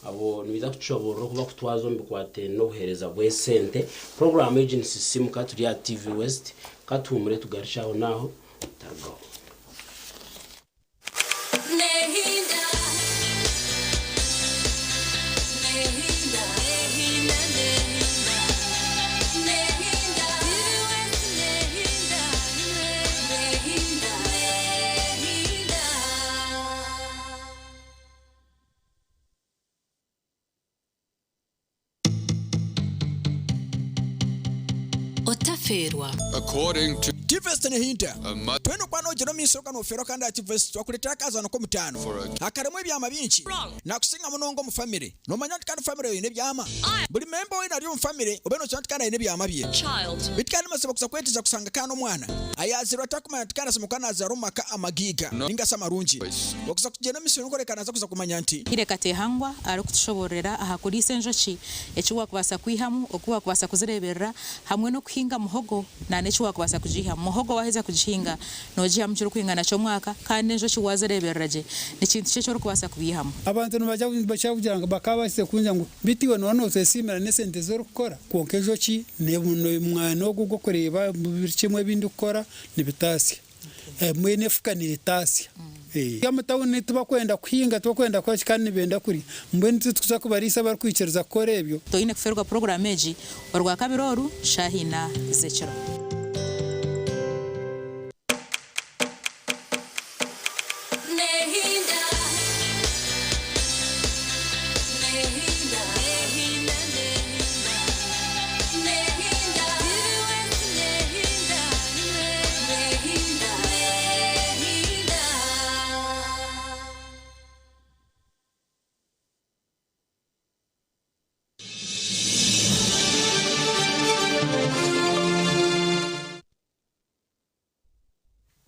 abo nibaija kutushoboorora oku bakutwaza omu bikwataine n'obuheereza bw'esente. Program egi ni Sisimuka turi aha TV West katuhumure tugarukye aho n'aho. Mutarugaho. Otafeerwa. According to. Tivest Nehinda, Twena okuba nogyenda omu maisho oga nofeerwa kandi aha Tivest twakureetera akazaano k'omutaano akarimu ebyama bingi. Nakusinga munonga omu famire. Nomanya nti kandi famire eine ebyama? Buri memba weena ari omu famire obe nokira nti kandi aine ebyama bye. Beitu kandi mazima kuza kwetegyereza kusanga kandi omwana ayazairwe atarikumanya nti kandi asemeriire kuba nazaarwa omu maka amagaiga ninga shi amarungi. Okuza kugyenda omu misiri n'okworeka naaza kuza kumanya nti. Hireka Tehangwa arikutushoboororera aha kuriisa enjoki, eki waakubaasa kwihamu, oku waakubaasa kuzireeberera hamwe n'okuhinga muhogo na n'eki waakubaasa kugiihamu. Muhogo waaheza kugihinga noogihamu kirikwingana ky'omwaka kandi enjoki waazireeberera gye ni kintu ki eki orikubaasa kubiihamu. Abantu nibaija bakira kugira ngu bakaba bahikize kungira ngu beitu iwe nooba nootwesiimira n'esente ezi orikukora? Kwonka enjoki n'omwani ogu ogw'okureeba buri kimwe ebi ndikukora nibitaasya. Mbwenu efuka neetaasya. Omu tawuni tibakwenda kuhinga, tibakwenda kukora ki kandi nibenda kurya. Mbwenu titukuza kubariisa abarikwikiriza kukora ebyo. Toine kufeerwa puroguraamu egi Orwakabiri oru, shaaha ina z'ekiro.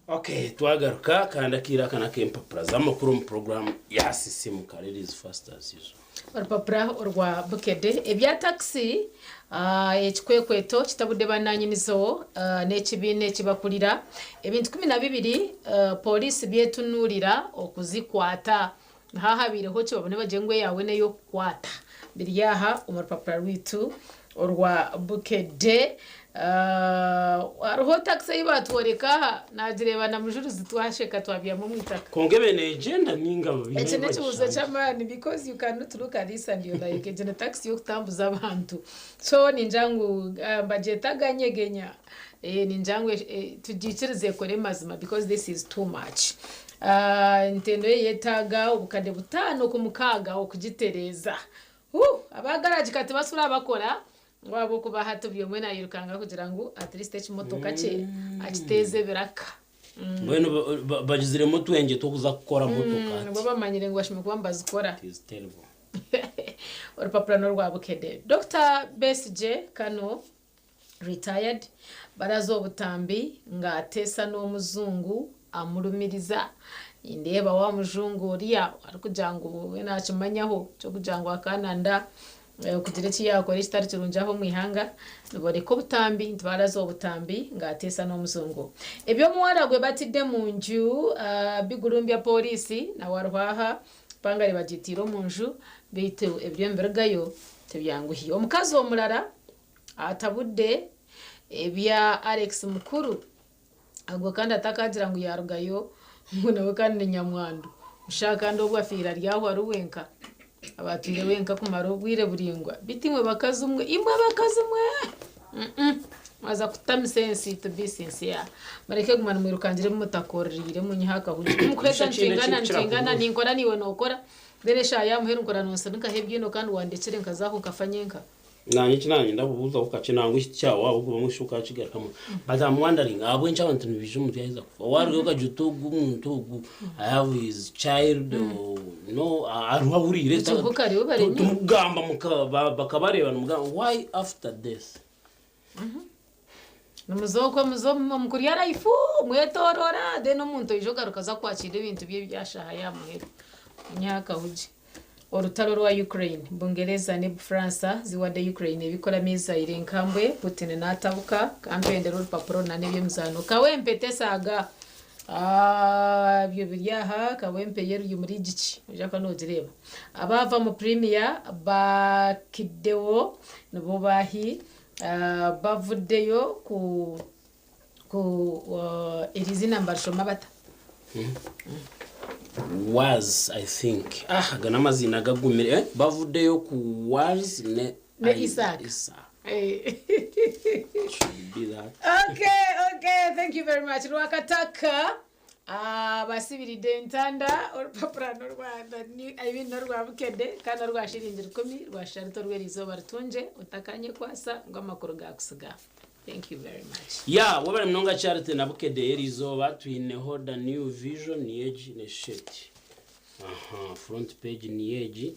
Okay, twagaruka kandi akaire aka n'ak'empapura z'amakuru omu puroguraamu ya Sisimuka Ladies First as usual. Orupapura orwa Bukedde, Ebya takisi, ekikwekweto kitabudde bannanyinizo n'ekibiina ekibakurira. Ebintu 12 pooriisi byetunuurira okuzikwata. Haahabaireho ki babone bagire ngu eyaawe n'ey'okukwata. Biri aha omu rupapura rwaitu orwa Bukedde. Hariho takisi ei baatworeka aha, naagireeba na Mujurizi twasheka twabyama omu itaka. Kwonka ebe neegyenda nainga baine Eki ahu n'ekibuuzo bagishangire? ky'amaani because you cannot look at this and you're like egi ni takisi y'okutambuza abantu. So ningira ngu bagyete aganyegenya. Ningira ngu tugiikirize ekore mazima because this is too much. Entendo ye yetaaga obukade butaano ku mukaaga okugitereeza. Huh! Aba garage kati basura bakora ngu ahabw'okuba hati buri omwe naayirukanga kugira ngu at least ekimotoka kye akiteeze ebiraka. Mbwenu bagiziremu otwengye tw'okuza kukora motoka hati. Nibo bamanyire ngu bashemereire kuba nibazikora. It is terrible. Orupapura n'orwa Bukedde. Dokita Besigye Kano Retired baraza obutambi nga ateesa n'omuzungu amurumiriza nindeeba wa mujungu oriya arikugira ngu we nakimanyaho ekyokugira ngu akananda kugira eki yakora ekitari kirungi aha omu ihanga niboreka obutambi nti baraza obutambi nga ateesa n'omuzungu. Eby'omuwara gwe batidde munju bigurumbya pooriisi nawe ariho aha pangare bagitiire omunju beitu ebiriyo nibirugayo tibyanguhi. Omukazi omurara Atabudde ebya Alex Mukuru agwo kandi atakagira ngu yarugayo ngu nawe kandi ni nyamwandu mushaha kandi obwo afiire ari aho ari wenka aba atwire wenka kumara obwire buringwa beitu imwe bakazi mwe imwe bakazi mwe mm mwaza kutamisa ensi to be sincere mureke kuguma nimwirukangira ebi mutakoreriire munyihe akahugi kumukuheza Nikyo kiine nitwingana ekirikukira nitwingana kubuuza. ninkora naiwe nokora then eshaaha yamuheru nkora nonsindikaho ebyino kandi wandekire nkazaho nkafa nyenka. Nanye eki nanyenda kubuuzaho kakye nangwa eki tikyawe ahabw'okuba mbwenu shi okakigarukamu but am wondering ahabw'enki abantu nibaija omuntu yaheza kufa warugayo okagira oti ogu omuntu ogu I have his child or no hariho ahuriire Ekintu kariho bari tumugamba bakabareeba nimugamba why after death? Nimuza okwo muza omu kurya life mwetoroora then omuntu oija ogaruka aza kwakira ebintu bye ebyashaaha yamuheru munyihe akahugye. Orutaro rwa Ukraine, Bungereza ne Bufaransa ziwadde Ukraine ebikora mizairo enkambwe, Putin natabuka, kampendere orupapura oru n'eby'emizaano. Kawempe tesaaga Ebyo biri aha Kawempe y'eruri omuri Giki noija kuba nogireeba. Abaava omu Premier bakiddewo nibo baahi bavuddeyo ku ku eri iziina nibarishoma bata? Was I think ah aga n'amaziina gagumire eh bavuddeyo ku was ne Ne Isaac. Isaac. Eh. Should be that. Okay, okay, thank you very much. Lwakataka abasibiridde entanda orupapura n'orwa I mean n'orwa Bukedde kandi orwa shiringi rukumi rwa Sharita orw'erizooba Rutungye otakanyekwasa ngu amakuru gaakusiga. Thank you very much. Yeah webare munonga Charity na Bukedde y'erizooba twineho the new vision niyo egi n'esheti aha front page niyo egi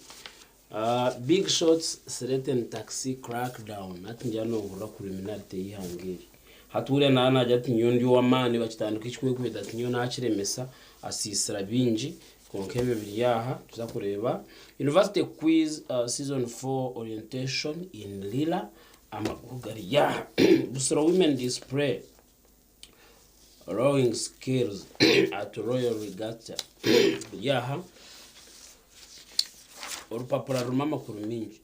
uh, big shots threaten taxi crackdown hati ngira nohurira criminality y'eihanga eri hati uriya naaba nagira ati nyowe ndi ow'amaani bakitandika ekikwekweto ati nyowe nakiremesa asiisira bingi kwonka ebyo biri aha tuza kureeba university quiz uh, season 4 orientation in Lira Amakuru gari aha. Busiro Women Display. Rowing skills at Royal Regatta biri aha. Orupapura rurimu amakuru mingi.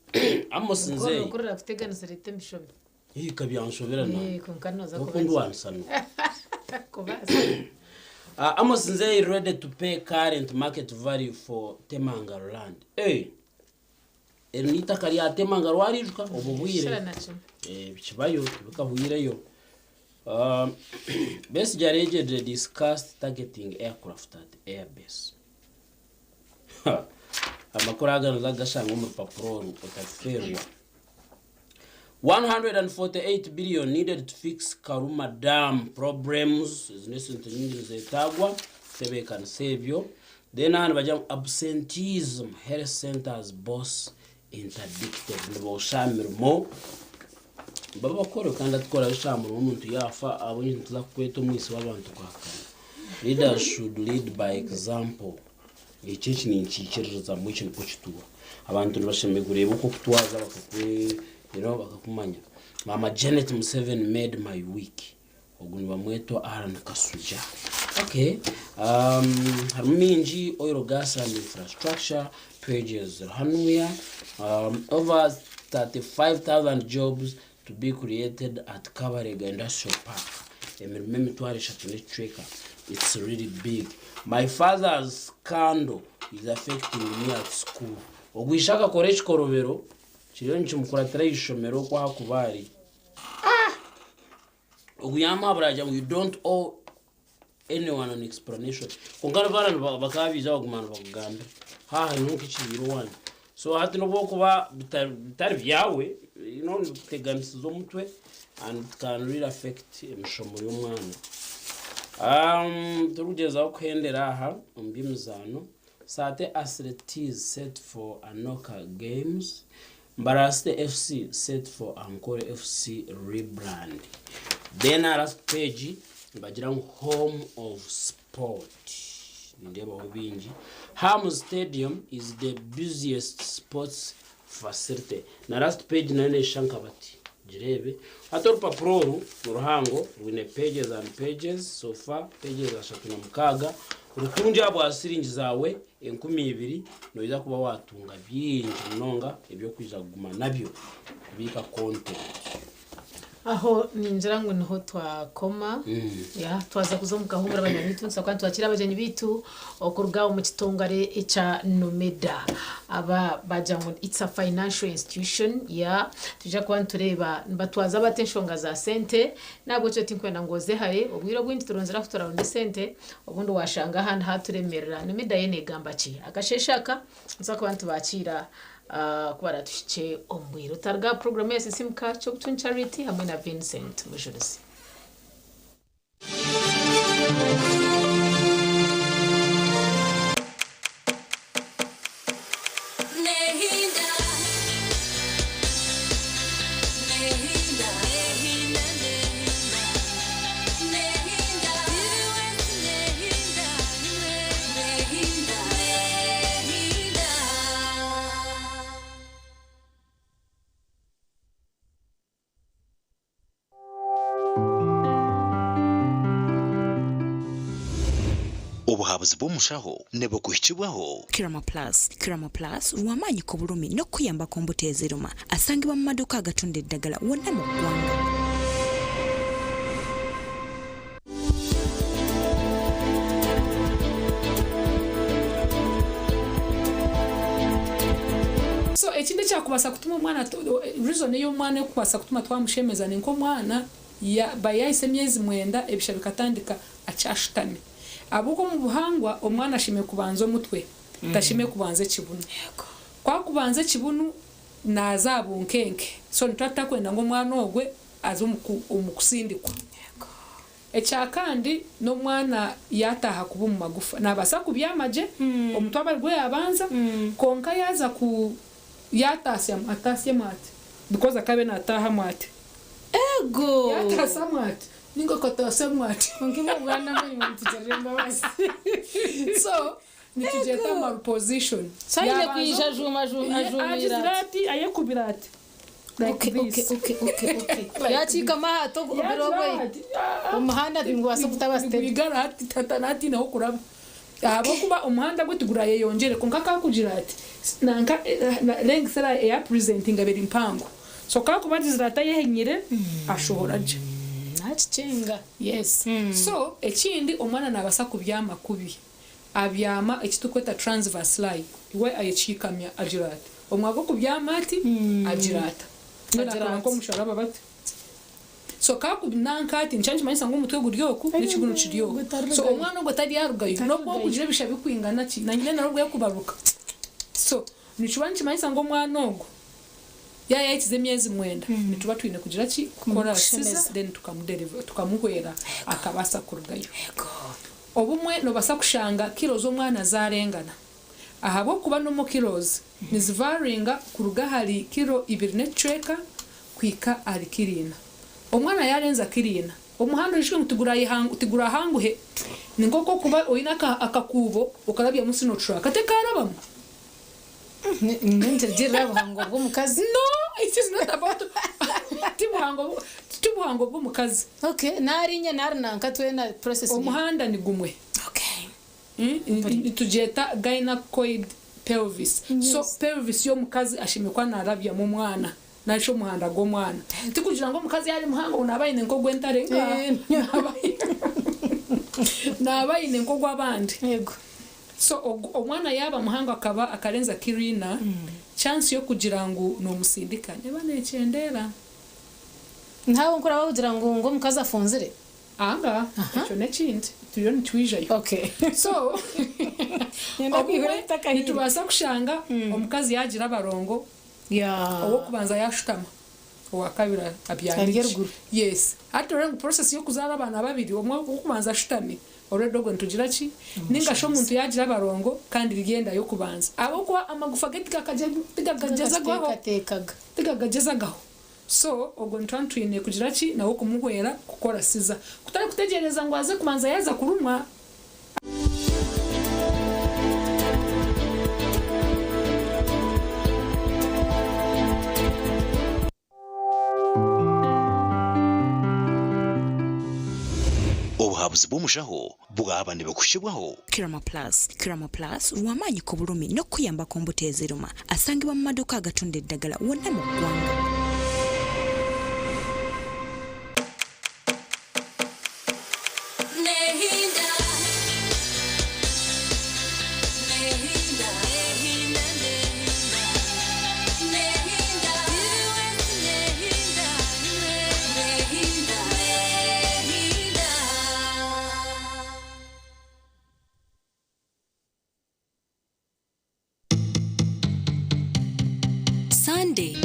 Amos Nzeyi. Okurira kuteganisa reta emishomi. Hika byanshobera nawe. Kwonka noza kuba. Okundwanisa Kubaasa. Amos Nzeyi ready to pay current market value for Temangalo land. Hey, eri n'eitaka rya Temangalo wariijuka obu bwire. Eh, bikibayo tibikahwireyo. Besigye allegedly discussed targeting aircraft at airbase. Amakuru aga noza kugashanga omu rupapura oru otaferwa. 148 billion needed to fix Karuma Dam problems. Ezi n'esente nyingi nizetagwa kutebeekanisa ebyo. Then aha nibagira ngu absenteeism health centers boss interdicted. Niboosha aha mirimo babakore kandi atukora aha murimo omuntu yaafa ahabw'enki nituza kukweta omwitsi w'abantu kuhakana. Leaders should lead by example. Eki eki ninkiikiririzamu eki nikwo kituura. Abantu nibashemereire kureeba oku orikutwaza bakakwe you know bakakumanya. Maama Janet Museveni made my week. Ogu nibamwetwa Allan Kasujja. Okay, um, harimu mingi oil, gas and infrastructure pages ziri hanuya. Um, over 35,000 jobs to be created at Kabarega Industrial Park. Emirimo 30,000 n'ekicweka. It's really big. My father's scandal is affecting me at school. Ogu ishe akakora ekikorobero kiriyo nikimukuratira aha ishomero oku ahakuba ari. Ogu yaamuhabura yaagira ngu you don't owe anyone an explanation. Kwonka nibaara bakaba baija baguma nibakugambira. Haaha hariho nk'ekibaire owaanyu. So hati n'obu orikuba bitari byawe, you know, nibikuteganisiza omutwe and it can really affect emishomo y'omwana. Um, turikugyezaho kuhendera aha omu by'emizaano, Sate Athletes set for Anoka Games, Mbarara City FC set for Ankole FC rebrand. Then aha last page nibagira ngu home of sport. Nindeebaho bingi. Hams Stadium is the busiest sports facility. Na last page nayo neshusha nka bati. Gireebe. Hati orupapura oru niruhango rwine pages and pages so far pages 36. Rutungye ahabwa siringi zaawe 2000 noija kuba waatunga bingi munonga eby'okwija kuguma nabyo kubiika content. Aho ningira ngu niho twakoma. Ya, twaza kuza omu kahuumuro banywani baitu nituza kuba nitwakiira abagyenyi baitu okuruga omu kitongore ekya Numida. Aba bagira ngu it's a financial institution ya twija kuba nitureeba nibatwaza bata enshonga za sente n'ahabw'ekyo tinkwenda ngu oze hare obwire obwingi turonzire ahu turaronda esente obundi washanga ahandi haturemerera. Numida yo negamba ki? Akasheeshe aka nituza kuba nitubakiira ku baratuhikye omu bwire. Otaruga aha puroguraamu ya Sisiimuka Ky'obutungi Charity hamwe na Vincent Mujurizi. Obuhabuzi bw'omushaho nibukuhikibwaho. Kirama Plus, Kirama Plus lw'amaanyi ku bulumi n'okukuyamba ku mbuto eziruma. Asangibwa mu maduuka agatunda eddagala wonna mu ggwanga. So ekindi ekyakubaasa kutuma omwana reason ei omwana erikubaasa kutuma twamushemeza ni nk'omwana yaba yahisa emyezi mwenda ebisha bikatandika akyashutami. Ahabw'okuba omu buhangwa omwana ashemereire kubanza omutwe tashemereire kubanza ekibunu. Ku akubanza ekibunu naaza aha bunkenke so nituba tutakwenda ngu omwana ogwe aze omu kusindikwa. Ekyakandi n'omwana yaataaha kuba omu magufa naabaasa kubyama gye omutwe abe arigwo yaabanza kwonka yaaza ku yaataasyamu ataasyemu ati because akaba naataahamu ati. Ego! Yaataasamu ati ninga akataasamu ati. Kwonka imwe bwana mwe imwe mutugirira embabazi. So nitugyeta malposition. So aine kwija ajuuma ajuumire ati. Agizire ati ayekubire ati. Like this. Yakiikama aha omuhanda nigubaasa kutaba steady. Gwigara hati tata natiinaho kuraba. Ahabw'okuba omuhanda gwe tigurayeyongyere kwonka kakugira ati nanka length eya presentinga beri mpango. So kakuba agizire ati ayehenyire ashohora gye. Nakikinga. Yes. So ekindi omwana nabaasa kubyama kubi. Abyama eki turikweta transverse lie. We ayekiikamya agira ati. Omwanya gw'okubyama ati agira ata. Mbwenu Agira akaba ati. nk'omusharaba bati. So kakubi nanka ati nikyo nikimanyisa ngu omutwe guri oku n'ekibunu kiri oku. So omwana ogwo taryarugayo n'obu okugira ebisha bikwingana ki na nyina n'obu yakubaruka. So nikiba nikimanyisa ngu omwana ogwo yayahikiza emyezi mwenda nituba twine kugira ki kukora Kumushemeza. siza then tukamudeliver tukamuhwera akabaasa kurugayo. Obumwe nobaasa kushanga kilo z'omwana zarengana ahabw'okuba n'omu kilos nizivaringa kuruga ahari kilo ibiri n'ekicweka kuhika ahari kilo ina. Omwana yarenza kilo ina omuhanda oijwire ngu tigurahanguhe ni nk'oku okuba oine akakuubo okarabyamu sinotraka tekarabamu. Nintugirira buhango bw'omukazi. No, it is not about ti buhango bw'omukazi. Okay, narinya nari nanka twena process. Omuhanda ni gumwe. Nitugyeta gynecoid pelvis. So pelvis y'omukazi ashemereire kuba narabyamu omwana narishi omuhanda gw'omwana. Tikugira ngu omukazi yari muhango ngu naba aine nk'ogw'entare naba aine nk'ogw'abandi. So omwana yaba muhango akaba akarenza kilo ina, chance y'okugira ngu nomusindika neba nekyendera. Ntawe nkuraba kugira ngu omukazi afunzire. Anga, ekyo n'ekindi turiyo nitwijayo. So obumwe nitubaasa kushanga omukazi yagira abarongo ow'okubanza yashutama owakabiri Ari abyamire. eruguru. Yes. Hati oreba ngu process y'okuzaara abaana babiri omwe ow'okubanza ashutami already ogwo nitugira ki ninga shi omuntu yagira abarongo kandi ryenda y'okubanza ahabw'okuba amagufa ge tigagagyezagaho. So ogwo nituba nitwine kugira ki nawe kumuhwera kukora siza kutari kutegyereza ngu aze kubanza yaza kurumwa. Obuhabuzi bw'omushaho bwaba nibukuhikibwaho. Kirama Plus. Kirama Plus w'amaanyi ku bulumi n'okukuyamba ku mbuto eziruma. Asangibwa mu maduuka agatunda eddagala wonna mu ggwanga. Sunday.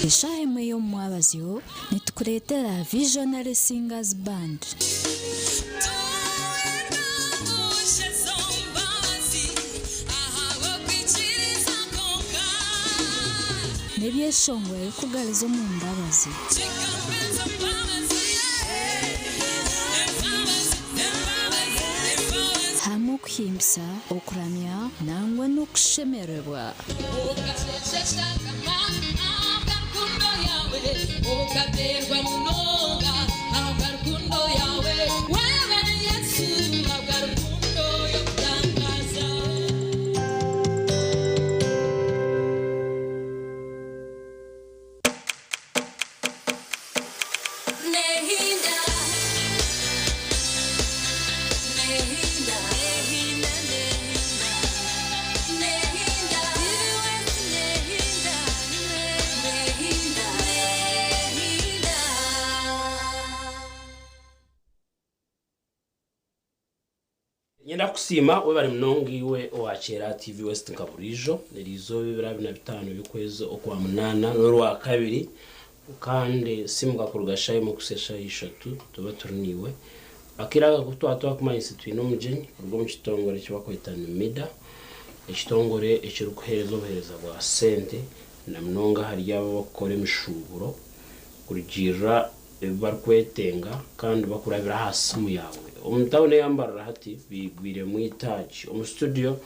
Eshaaha emwe y'omumwabazyo nitukureetera Visionary Singers Band. N'ebyeshongoro ebirikugariza omu mbabazi. Hamwe okuhimbisa, okuramya nangwa n'okushemererwa. Nyenda kusiima webare munonga iwe owakyera TV West nka buriijo eriizooba ebiro abiri na bitaano by'okwezi okwa munaana n'orwakabiri kandi simuka kuruga shaaha emwe kuhitsya shaaha ishatu tuba turi naiwe. Akaire aka ku twaba twakumanyisa twine omugyenyi kuruga omu kitongore eki barikweta NIMIDA, ekitongore ekirikuheereza obuheereza bwa sente na munonga ahari abo abarikukora emishuuburo kurugiirira ebi barikwetenga kandi bakurabira aha simu yaawe. Omu tawuni eyambarara hati bigwiremu eitaagi. Omu studio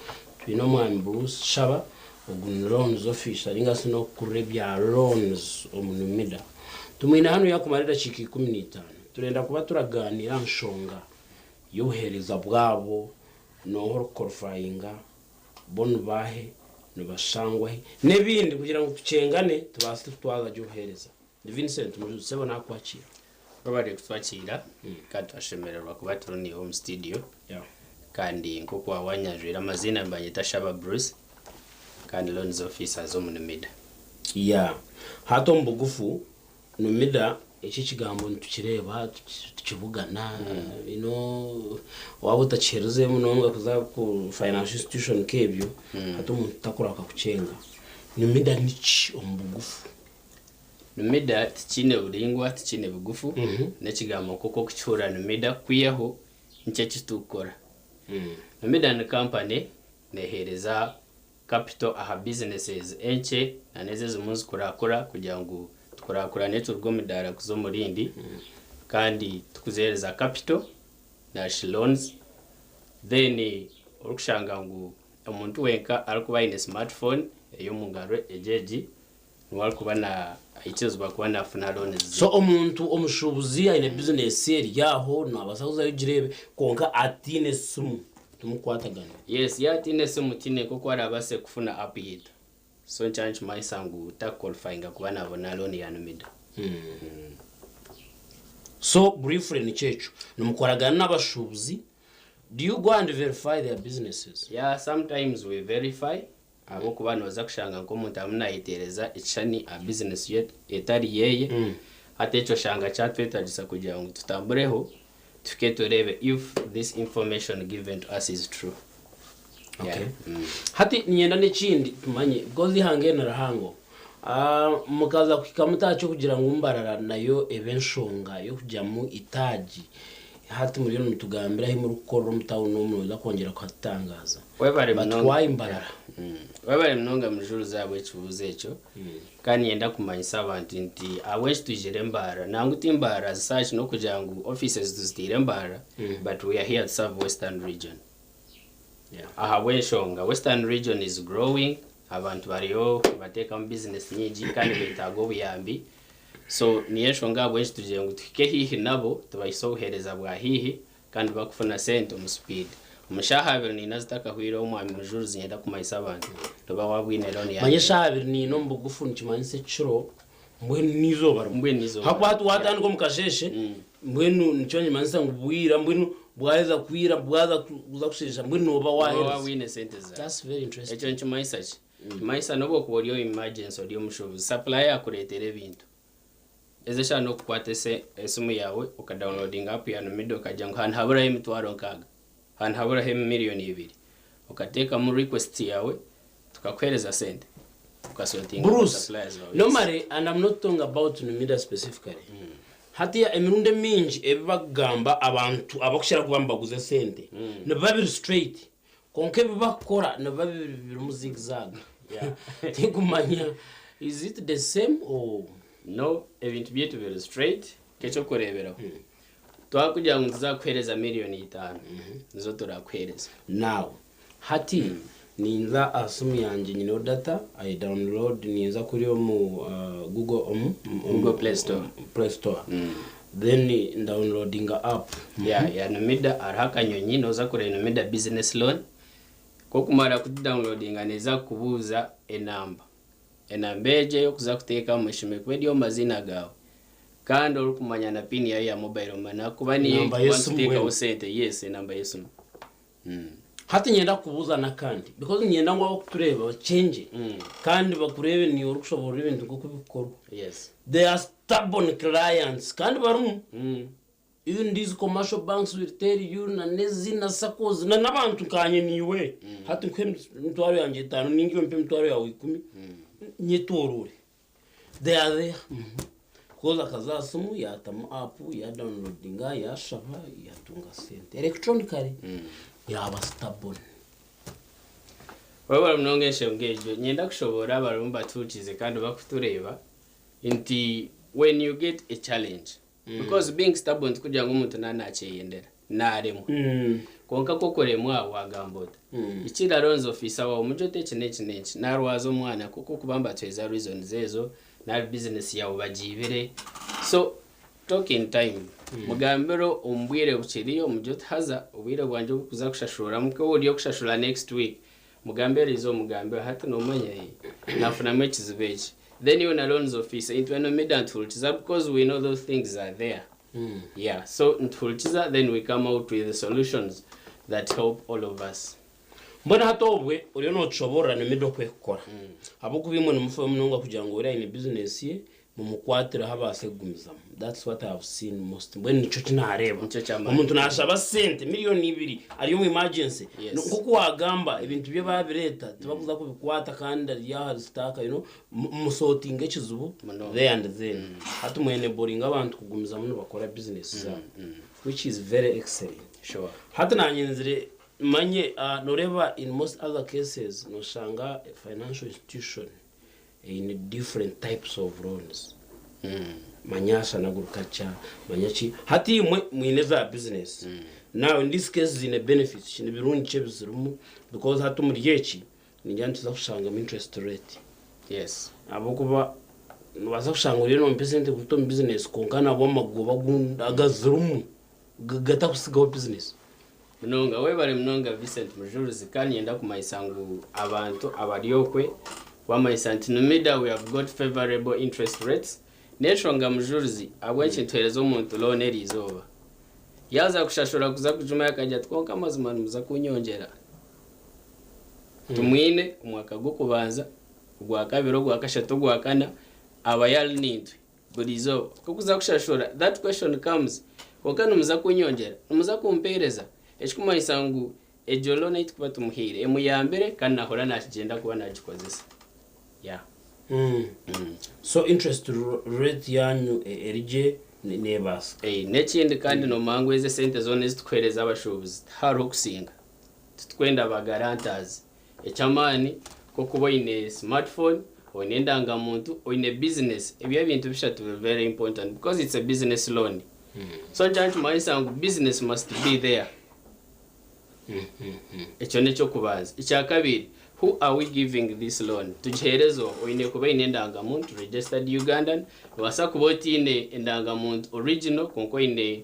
Twine omwami Bruce Shaba, ogu ni loans officer ninga shi n'okukurira ebya loans omu Numida. Tumwine hanu yakumara edakiika 15. Turenda kuba turaganiira aha nshonga y'obuheereza bwabo, nooha orikukorifayinga, bo nibaahe, nibashangwa hi, n'ebindi kugira ngu tukyengane tubaase kutwaza gye obuheereza. Ndi Vincent Mujuzi, sebo naakwakiira. Webare kutwakiira kandi twashemererwa kuba turi naiwe omu studio kandi nk'oku waaba wanyanjwire amaziina nibanyeta Shaba Bruce kandi loans officers omu Numida. Yeah. Hati omu bugufu Numida eki ekigambo nitukireeba tukibugana you know waaba otakiherize munonga kuza ku financial institution nk'ebyo hati omuntu takurahuka kukyenga. Numida niki omu bugufu? Numida tikiine buraingwa tikiine bugufu n'ekigambo nk'oku okukihurira Numida kwihaho nikyo eki turikukora. Numida ni kampani neeheereza capital aha businesses enkye na n'ezo ezirimu nizikurakura kugira ngu tukurakurane turuge omu daara kuza omu rindi kandi tukuziheereza capital narishi loans then orikushanga ngu omuntu wenka arikuba aine smartphone ey'omu ngaro egi egi niwe arikuba naikirizibwa kuba nafuna loans. So omuntu omushuubuzi aine bizinesi eri aho naabaasa kuzayo ogireebe kwonka ataine simu timukukwatagana? Yes, yaaba ataine simu tihaine nk'oku arabaase kufuna app yaitu. So nikyo nikimanyisa ngu takukwalifayinga kuba nabona loan ya Numida. So briefly nikyo ekyo, nimukoragana n'abashuubuzi, do you go and verify their businesses? Yeah, sometimes we verify ahabw'okuba nooza kushanga nk'omuntu arimu naayeteereza ekishushani aha bizinesi ye etari yeeye, hati ekyo oshanga kyatwetagisa kugira ngu tutambureho tuhike tureebe if this information given to us is true. Okay. Hati niinyenda n'ekindi tumanye because eihanga eri ni rihango. Mukaza kuhika muta aha ky'okugira ngu Mbarara nayo ebe enshonga y'okugyamu itaagi? Hati muriyo nimutugambira ahu murikukorera omu tawuni omu noija kwongyera kuhatutangaaza. Webare But munonga. why Mbarara? Webare munonga Mujuruzi ahabw'ekibuuzo ekyo. Kandi niinyenda kumanyisa abantu nti ahabw'enki twizire Mbarara, nangwa ti Mbarara as such n'okugira ngu offices tuziteire Mbarara, but we are here to serve Western region. Ahabw'enshonga Western region is growing, abantu bariyo nibateekamu business nyingi kandi betaaga obuyambi. So niyo enshonga ahabw'enki tugire ngu tuhike haihi nabo tubahise obuheereza bwa haihi kandi bakufuna sente omu speed. Omu shaaha 24 zitakahwireho Omwami Mujuruzi niinyenda kumanyisa abantu noba waabwine loan ya Manya eshaaha 24 omu bugufu nikimanyisa ekiro mbwenu n'eizooba rimwe. Mbwenu n'eizooba Hakuba hati rimwe. waatandika omu kasheeshe mbwenu nikyo nikimanyisa ngu bwira mbwenu bwaheza kwira bwaza kuza kusheesha mbwenu nooba Nooba waahereza. waabwine sente zaawe. That's very interesting. Ekyo nikimanyisa ki? Nikimanyisa n'obu okuba ori omu emergency ori omushuubuzi, supplier akureetera ebintu. Ezi eshaaha n'okukwata esimu yaawe okadownloadinga app ya Numida okagira ngu hanu haburaho 60,000, hanu haburaho 2 million, okateekamu request yaawe tukakuheereza sente okasortinga Bruce, suppliers baawe. normally, and I'm not talking about Numida specifically, hatiya emirundi emingi ebi bakugamba abantu abakukira kuba nibaguza esente nibiba biri straight, kwonka ebi bakukora nibiba birimu zigzag. Tinkumanya, is it the same or No, ebintu byaitu biri straight. Nk'ekyokureeberaho, twakugira ngu tuzakuheereza 5 million, nizo turakuheereza. Now hati ninza aha simu yangye nyineho data, I download, ninza kuri omu Google omu Google Play Store. Play Store, then downloadinga app. Ya Numida hariho akanyonyi nooza kureba Numida business loan. Kokumara kugidownloadinga neeza kukubuuza enamba. Enamba egyo ey'okuza kuteekamu eshemereire kuba eri omu maziina gaawe. Kandi orikumanya na pin yayo ya mobile money ahakuba niyo Enamba erikuba y'esimu nituteekaho mbwenu. sente. Yes, enamba y'esimu. Hati nyenda kukubuuza nakandi because niinyenda ngu abakutureeba bakyengye kandi bakureebe niiwe orikushoboorora ebintu nk'oku bikukorwa. They are stubborn clients kandi barimu. Even these commercial banks will tell you na n'ezi na SACCOs na n'abantu nkanye niiwe. Hati nkuhe 50,000 ninga iwe mpe 100,000 nyetoorore. They are there. Because akaza aha simu yaatamu app ya downloadinga yashaba yatunga sente electronically yaba stubborn. Webare munonga enshonga egyo. Niinyenda kushoboora abarimu batuhukize kandi bakutureeba nti when you get a challenge, because being stubborn tikugira ngu omuntu naaba nakyeyendera. Naaremwa. Kwonka ku okuremwa waagamba ota? Ekindi loans officer waawe omugye oti eki n'eki n'eki. Naarwaza omwana kwonka okuba nibatuheereza reasons ezo nari bizinesi yaawe bagiibire. So talk in time. Mugambire omu bwire bukiriyo omugye oti haza obwire bwangye obukuza kushashuriramu ku ori okushashura next week Mugambe eriizooba omugambe hati nomanya nafunamu ekizibu eki then iwe na loans officer itwe nomida nituhurikiza because we know those things are there yeah so nituhurikiza then we come out with solutions that help all of us. Mbwenu hati obwe oriyo notushoborora Numida oku ekukora ahabw'okuba imwe nimufayo munonga kugira ngu ori aine bizinesi ye mumukwatireho abaase kugumizamu that's what I have seen most mbwenu nikyo ki naareeba Nikyo ky'amaani. omuntu naashaba sente miriyoni ibiri ari omu emergency Yes. nk'oku waagamba ebintu bye baabireeta tibakuza kubikwata kandi ari ahari sitaaka you know musotinga ekizibu Munonga. there and then hati mweneboringa abantu kugumizamu nibakora bizinesi zaabo which is very excellent Sure. hati naanye nzire manye ah, noreeba in most other cases noshanga a financial institution Eine different types of loans manya ashanaguruka kya manya ki hati imwe mwine za business now in this case zine benefits ki nibirungi ki ebizirimu because hati omuri eki ningira nituza kushangamu interest rate yes ahabw'okuba nobaasa kushanga oriyo nompa esente kuta omu business kwonka nabwo amagoba agu agazirimu gatakusigaho business. Munonga webare munonga Vincent Mujuruzi kandi niinyenda kumanyisa ngu abantu abari okwe wamanyisa nti Numida we have got favourable interest rates n'enshonga Mujuruzi ahabw'enki nituheereza omuntu loan eriizooba yaaza kushashura kuza kujumayo akagira ati kwonka amazima nimuza kunyongyera Tumwine omwaka gw'okubanza ogwakabiri ogwakashatu ogwakana aba yari naitwe Buri izooba ku okuza kushashura, that question comes, kwonka nimuza kunyongyera? Nimuza kumpeereza? Ekikumanyisa ngu egyo loan ei tukuba tumuhaire emuyambire kandi nahurira nakigyenda kuba nagikozesa. Yeah. So interest rate yanyu eri gye nebaasika? N'ekindi kandi nomanya ngu ezi esente zoona ezi tukuheereza abashuubuzi tihariho okusinga. Titukwenda ba guarantors. Eky'amaani k'okuba oine smartphone, oine endangamuntu, oine business, ebyo ebintu bishatu biri very important because it's a business loan. So nikyo nikimanyisa ngu business must be there. Ekyo n'eky'okubanza. Ekyakabiri, who are we giving this loan? Tugiheereze oha? Oine kuba oine endangamuntu, registered Ugandan, nobaasa kuba otaine endangamuntu original kwonka oine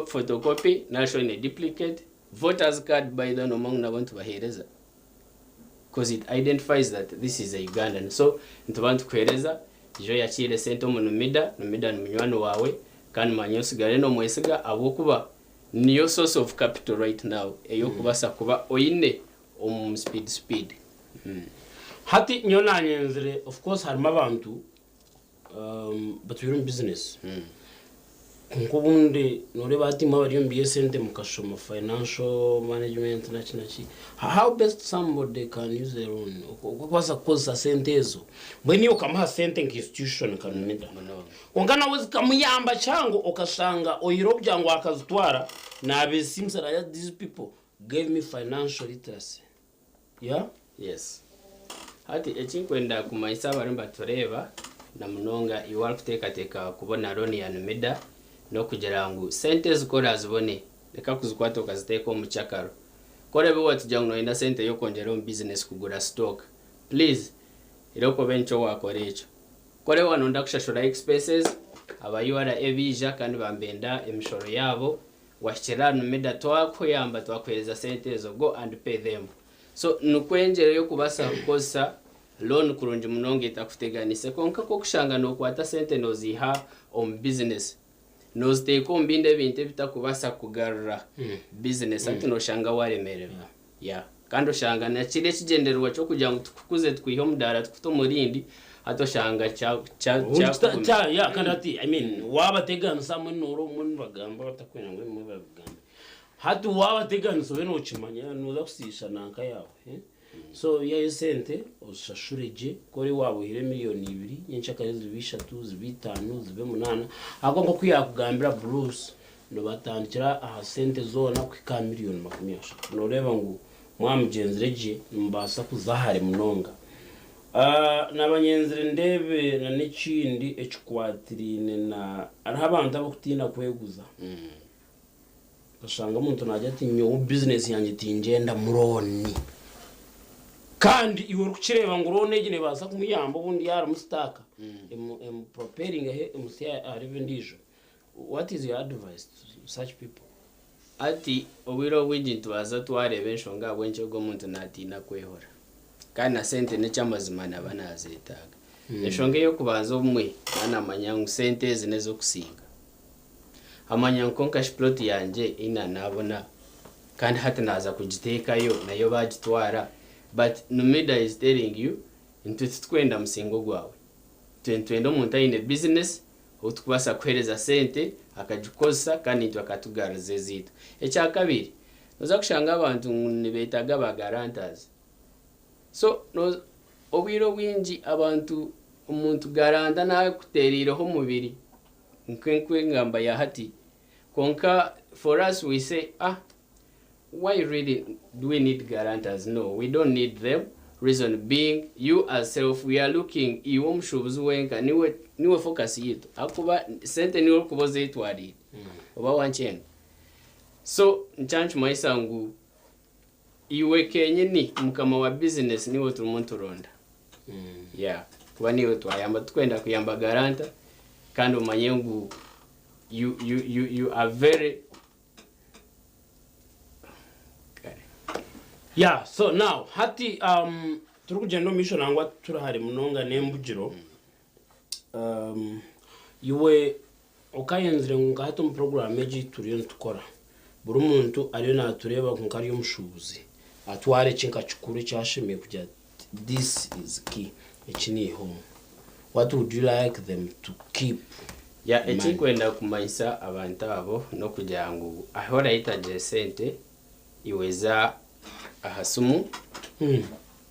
photocopy nari shi oine duplicate, Voters card by the way nomanya ngu nabo nitubahereza coz it identifies that this is a Ugandan so nituba nitukuhereza ija oyakiire esente omu Numida, Numida ni munywani wawe kandi manya osigare nomwesiga ahabwokuba niyo source of capital right now eyokubasa kuba oyine omu speed speed. Hati nyowe nanyenzire of course harimu abantu batwire omu bizinesi kwonka obundi noreeba hati imwe abari omu by'esente mukashoma financial management naki naki how best somebody can use their own oku okubaasa kukozesa sente ezo mbwenu iwe okamuha sente nka institution nka Numida kwonka nawe zikamuyamba kihango okashanga oyihireho okugira ngu akazitwara nabeesiimisa naagira ati these people gave me financial literacy Yeah? Yes. Hati ekinkwenda kumanyisa abarimu nibatureeba na munonga iwe arikuteekateeka kubona loan ya Numida n'okugira ngu sente ezi ku oraazibone reka kuzikwata okaziteeka omu mukyakaro. Ku oraabe waatugira ngu nooyenda sente y'okwongyera omu bizinesi kugura stock, please reeba obe nikyo waakora ekyo. Ku oraabe waanoyenda kushashura expenses, aba URA baija kandi bambenda emishoro yaabo, Wahikirira aha Numida twakuyamba twakuhereza sente ezo go and pay them. So nikwo engyero yokubasa kukozesa loan kurungi munonga etakuteganise kwonka kwokushanga nokwata sente noziiha omu business noziteeka omu bindi ebintu ebitakubasa kugarura business hati noshanga waremererwa yeah. Kandi oshanga na kiri ekigyendererwa ky'okugira ngu tukukuze tukwihe omu daara tukute omu rindi, hati oshanga kya kya Obundi kita kyakugumira. kya yeah kandi hati I mean waabateganisa hamwe noora obumwe nibagamba batakwenda ngu ebimwe babigambe. Hati waabateganisa obe nookimanya nooza kusiisha nanka yaawe eh. So ihayo esente ozishashure gye, ku ori waaba oihire miriyoni ibiri, nyenkyakare zibe ishatu, zibe itaano, zibe munaana, ahabw'okuba nk'oku yaakugambira Bruce, Nibatandikira aha sente zoona kuhika aha miriyoni 30. Nooreeba ngu mwamugyenzire gye nimubaasa kuza hare munonga. Naaba nyenzire ndeebe na n'ekindi ekikwatiraine na. Hariho abantu abarikutiina kweguza. Oshanga omuntu naagira ati nyowe bizinesi yangye tingyenda mu looni. Kandi iwe orikukireeba ngu looni egi neebaasa kumuyamba obundi yaaba arimu sitaaka emu propellinge emuhitsye aha level endiijo. What is your advice to such people? Hati obwire obwingi nitubaasa twareeba enshonga ahabw'enki ogwo omuntu naatiina kwehora kandi na sente n'ekyamazima naba nazeetaaga. Enshonga ey'okubanza, obumwe naanamanya ngu sente ezi n'ez'okusinga, amanya ngu konka shi plot yangye ina naabona kandi hati naaza kugiteekayo nayo bagitwara. But Numida is telling you nti titukwenda musingo gwawe, twe nitwenda omuntu aine business ou tukubaasa kuheereza sente akagikozesa kandi nitwe akatugaruriza eziitu. Ekyakabiri, noza kushanga abantu ngu nibeetaaga ba guarantors. So obwire obwingi abantu, omuntu guarantor nakuteeriireho omubiri nk'engamba ya hati, konka for us we say, "Ah, why really do we need guarantors?" No, we don't need them, reason being you as self, we are looking iwe omushuubuzi wenka, niwe focus yitu, akuba sente niwe orikuba ozetwariire oba wankyenga. So nkyankimanyisa ngu iwe kenyini mukama wa business niwe turimu nituronda, yeah, kuba niwe twayamba, tukwenda kuyamba guarantor kandi omanye ngu you are very Yeah, so now hati turi kugyenda omu maisho, nangwa turahari munonga n'embugiro. Iwe okayenzire ngu nka hati omu program egi turiyo nitukora, buri muntu ariyo natureeba nka ari omushuubuzi atware eki nka kikuru ekyashemeye kugira ati, "This is key, eki niihomu." What would you like them to keep? Ya, ekinkwenda kumanyisa abantu abo n'okugira ngu ahu orahitagire sente, iweza aha simu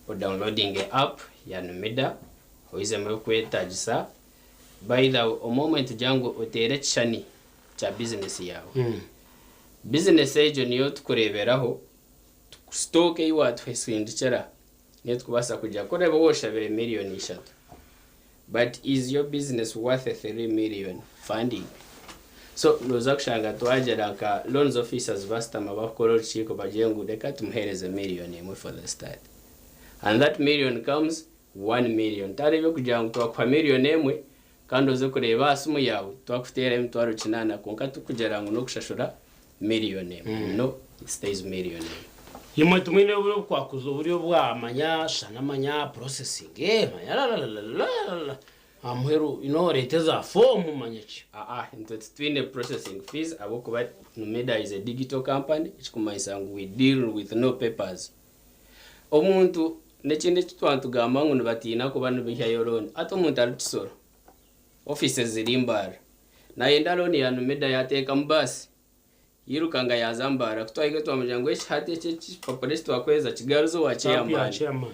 odownloading app ya Numida, oizemu ebikwetagisa. By the way, omoment gira ngu oteere ekishushani kya bizinesi yawe. Bizinesi egyo niyo tukureeberaho stock ei watuhesindikira, niyo tukubaasa kugira kureeba woshabire 3 million, but is your business worth a 3 million funding? So noza kushanga twagira nka loans officers basitama bakukora orukiiko, bagire ngu reka tumuheereze 1 million for the start, and that million comes 1 million. Tarebe kugira ngu twakuha 1 million kandi oze kureeba aha simu yawe twakuteera 800,000, konka tukugira ngu n'okushashura 1 million. No, it stays 1 million. Imwe tumwine oburyo bukwakuza, oburyo bwamanya shanamanya processing, manya lalalala amuheru ino leta za fomu, manya ki? Ah, nitwe titwine processing fees ahabwokuba Numida is a digital company, ekikumanyisa ngu we deal with no papers. Omuntu nekindi eki twatugamba ngu nibatiina kuba nibihayo loan, ati omuntu ari Kisoro, offices ziri Mbarara, nayenda loan ya Numida, yateeka mu baasi yirukanga yaza Mbarara, kutwahika twamugira ngu eki hati eki ekipapuro eki twakweza kigaruze owa chairman. Chairman.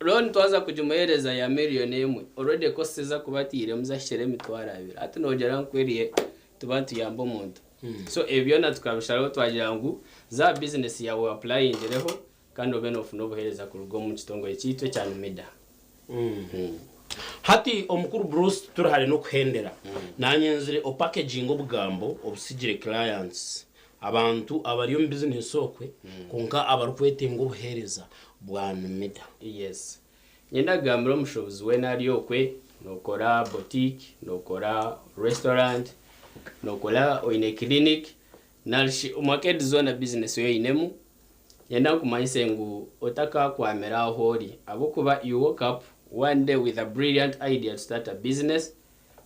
Loan twaza kugimuhereza ya 1 million, already costs eza kuba atiiremu zahikire 20,000. Ati nogira nkweriye tuba ntuyamba omuntu. So ebyo byona tukabisharaho, twagira ngu za business yawe applyingireho kandi obe nofuna obuheereza kuruga omu kitongore kyaitu ekya Numida. Hati omukuru Bruce, turi hari n'okuhendera, nanyenzire opackaging obugambo obusigire clients, abantu abari omu bizinesi okwe konka abarikwetenga obuheereza bwa Numida. Yes, nyenda kugambira omushuubuzi weena ari okwe, nokora boutique, nokora restaurant, nokora oine clinic, narishi omwakedi zoona business yoinemu, nyenda nkumanyise ngu otakakwamira aho ori, ahabwokuba you woke up one day with a brilliant idea to start a business,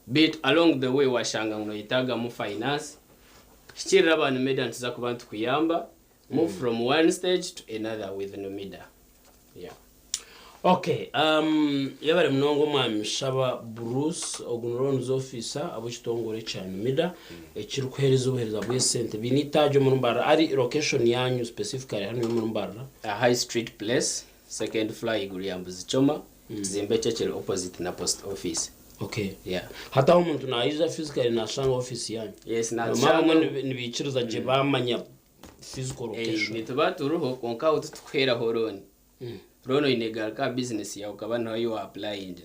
but along the way washanga ngu noyetagamu finance. Hikirira aba Numida, nituza kuba nitukuyamba move from one stage to another with Numida, yeah. Okay, yabari munonga omwami Shaba Bruce, ogu ni loans officer ab'ekitongore kya Numida ekirikuheereza obuheereza bw'esente. Biine itaagi omuri Mbarara, ari location yanyu specifically hano omuri Mbarara? High Street Place, second floor, iguru ya Mbuzi Choma, kizimbe ekyo kiri opposite na post office. Okay. Yeah. Hati aho omuntu naija physically nashanga office yanyu? Yes. Bamwe nibikiriza gye bamanya physical location. Nituba turiho, konka aho titukuheeraho loan. Loan oine garuka business yawe ukaba nawe yo applyinga.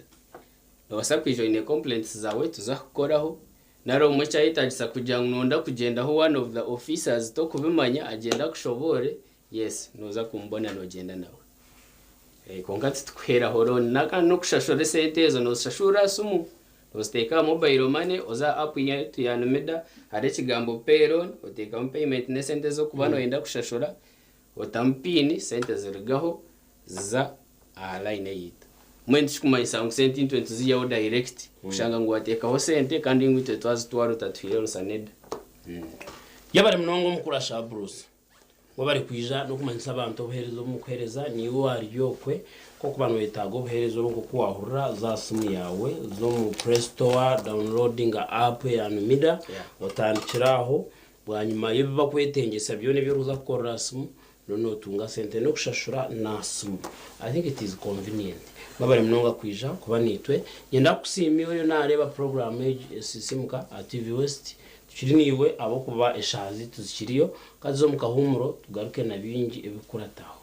Nobaasa kwija oine complaints zawe, tuza kukoraho. Nari obumwe ekyayetagisa kugira ngu noyenda kugyendaho one of the officers tokubimanya agyende akushoboore, yes noza kumubona nogyenda nawe. Kwonka titukuheeraho loan na kandi n'okushashura esente ezo nozishashurira aha simu, noziteeka aha mobile money oza aha app yaitu ya Numida hariho ekigambo pay loan oteekamu payment n'esente ez'okuba noyenda kushashura otamu pin sente zirugaho ziza aha line eyaitu. Mbwenu tikikumanyisa ngu sente itwe nituziihaho direct kushanga ngu wateekaho sente kandi ngu itwe twazitwara otatuhaire rusa neda. Yebare munonga omukurasha Bruce. Webare kwija n'okumanyisa abantu obuheereza obu mukuheereza. Niiwe waari okwe ku orikuba noyetaaga obuheereza obu nk'oku waahurira, za aha simu yaawe, za omu Play Store, downloadinga app eya Numida, otandikire aho. Bwanyima y'ebi barikwetengyesa byona ebi orikuza kukorera aha simu, noba nootunga sente n'okushashura n'aha simu. I think it is convenient. Mwebare munonga kwija kuba naitwe. Niinyenda kukusiima iwe oriyo naareeba puroguraamu egi Esisiimuka aha TV West. Tukiri naiwe ahabw'okuba eshaaha zaitu zikiriyo. Ka tuze omu kahuumuro tugaruke na bingi ebirikukurataho.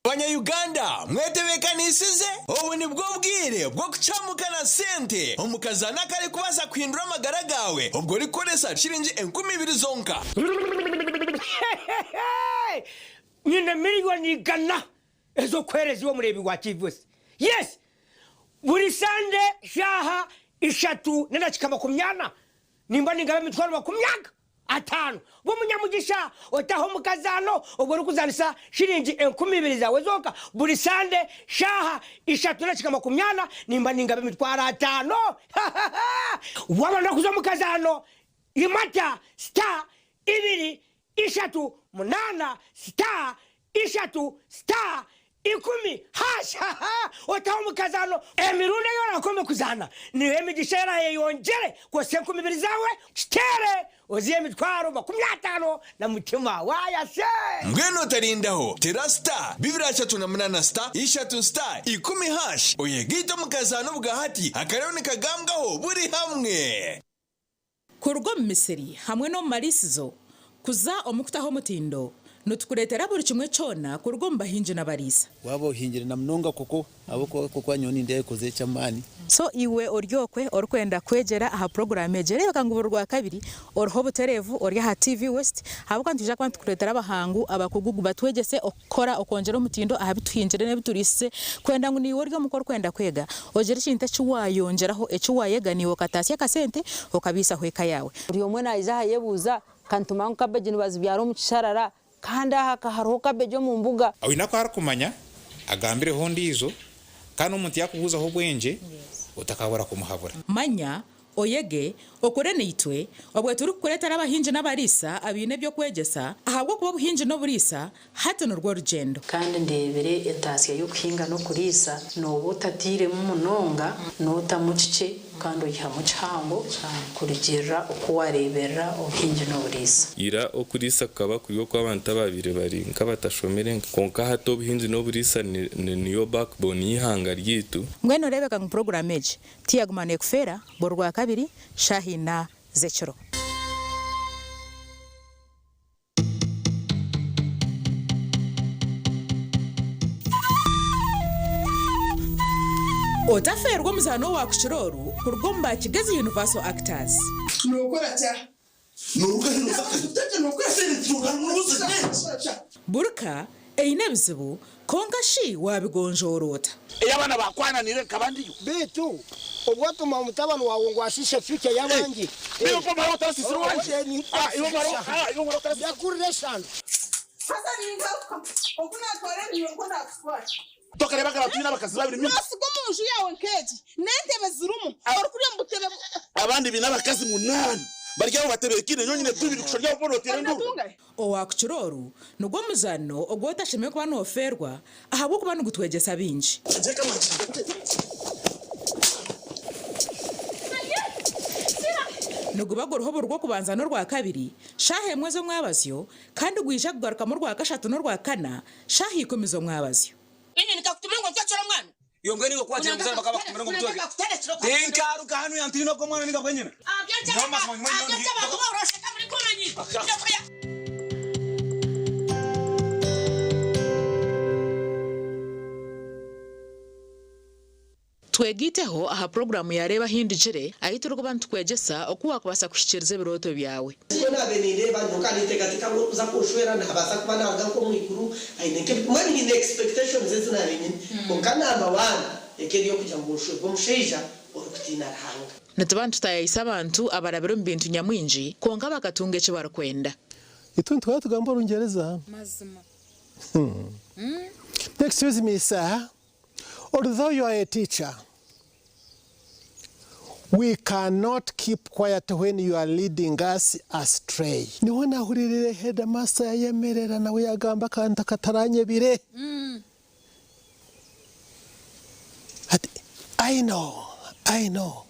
Banya Uganda mwetebekanisize? Obu nibwo bwire bw'okucamuka na sente omu kazaano akarikubaasa kuhindura amagara gaawe obwo orikukoresa shiringi 2000 zonka. Nyine miriyoni igana ez'okuheereza iwe omureebi wa TV West. Yes! Buri Sande shaaha ishatu n'edakiika makumyana Nimba ningaba emitwaro makumyaga ataano bw'omunyamugisha otaha omu kazaano obwo orikuzaanisa shiringi 2000 zaawe zonka buri Sande shaaha ishatu n'edakika makumyana nimba ningaba emitwaro ataano. Waaba noyenda kuza omu kazaano imata star ibiri ishatu munaana star ishatu star ikumi hash haha otaho omukazano emirundi eyi orakome kuzana niyo emigisha erayeyongyere kwosya 2000 zawe kitere ozihe emitwaro 50 na mutima wayase. Mbwenu otarindaho, tera star 238 star ishatu star ikumi hash oyegaite omu kazaano obwahati akariho nikagambwaho buri hamwe. Kuruga omu misiri hamwe n'omu mariisizo kuza omu kutaho omutindo, nitukureetera buri kimwe kyona kuruga omu bahingi n'abariisa. Waaba ohingire na munonga koko ahabw'okuba koko nyowe nindeeba ekozire eky'amaani. So iwe ori okwe orikwenda kwegyera aha puroguraamu egi, reebeka ngu buri Rwakabiri oriho obutereevu ori aha TV West ahabw'okuba nitwija kuba nitukureetera abahangu abakugu batwegyese okukora okwongyera omutindo aha bi tuhingire n'ebi turiisize kwenda ngu naiwe ori omuka orikwenda kwega ogire ekintu eki waayongyeraho eki waayega naiwe okataasya akasente okabiisaho eka yaawe. Buri omwe naija aha ayebuuza, Ka nitumanya ngu kabeegi nibazibyara omu kisharara, kandi aha ka hariho kabeegi omu mbuga. Oine aku arikumanya, agambireho ondiijo, kandi n'omuntu yaakubuuzaho obwengye, otakabura kumuhabura. Manya, oyege, okore naitwe, obwe turikukureetera abahingi n'abariisa abaine eby'okwegyesa, ahabw'okuba obuhingi n'oburiisa hati nirwo rugyendo. Kandi ndeebire entaasya y'okuhinga n'okuriisa, nooba otatairemu munonga, nootamu kikye kandi oihamu kihango kurugiirira oku waareeberera obuhingi n'oburiisa. Ira okuriisa kukaba kuri okw'abantu abaabaire bari nk'abatashomire kwonka hati obuhingi n'oburiisa niyo backbone y'eihanga ryaitu. Mbwenu oreebeka ngu puroguraamu egi tiyaguma neekufeera buri Rwakabiri shaaha ina z'ekiro. Otafeerwa omuzaano owa kukira oru kuruga omu ba Kigezi Universal Actors. Buri ka eine ebizibu, kwonka shi waabigonjoora ota? Ei abaana baakwananiire nkaba ndiyo. Beitu obu watuma mutabani waawe ngu ashiishe future y'abandi. Yakurira eshano. Haza ningaruka oku naatwara ebinywa nikwo naakutwara. Tokareeba nka twine abakazi babiri mingi. Noosiga omu nju yaawe nk'egi n'entebe zirimu, orikurya omu butebe. Abandi baine abakazi munaana bari aho batebeekaine, nyowe nyine tubiri kushusha ori aho boona oteire enduuru. Owaakukira oru nigwo muzaano ogu otashemereire kuba noofeerwa ahabw'okuba nigutwegyesa bingi. Niguba guriho buri Rwokubanza n'Orwakabiri, shaaha emwe z'omwabazyo. Kandi gwija kugarukamu orwakashatu n'orwakana shaaha ikumi z'omwabazyo. Inye nikakutuma ngu ntwekere omwana. Iwe mbwenu iwe kwakira omuzaire bakaba bakutumire ngu omutweke. Tinkaruga hanu yantiina ogwo omwana ninga bwenyina. Nyowe mazima nyuma nyowe ndi. Twegaiteho aha puroguraamu ya Reeba Ahindugire ahu turikuba nitukwegyesa oku waakubaasa kuhikiiriza ebirooto byawe. Nikwo naabaire nindeeba nyowe ninteekateeka ngu orikuza kunshwera naabaasa kuba naaruga nk'omu iguru aine nk'ebi mbwenu nyine expectations ezi naabaire nyine kwonka number one eka eri ey'okugira ngu nshwerwe omushaija orikutiina Ruhanga. Nituba nitutaayaayisa abantu abarabire omu bintu nyamwingi kwonka bakatunga eki barikwenda. Itwe nituhora tugamba Orungyereza. Mazima. Excuse me sir, although you are a teacher, we cannot keep quiet when you are leading us astray. Niho nahuriirire headmaster yayemerera nawe yagamba akantu akataranyebire. Ati, I know, I know.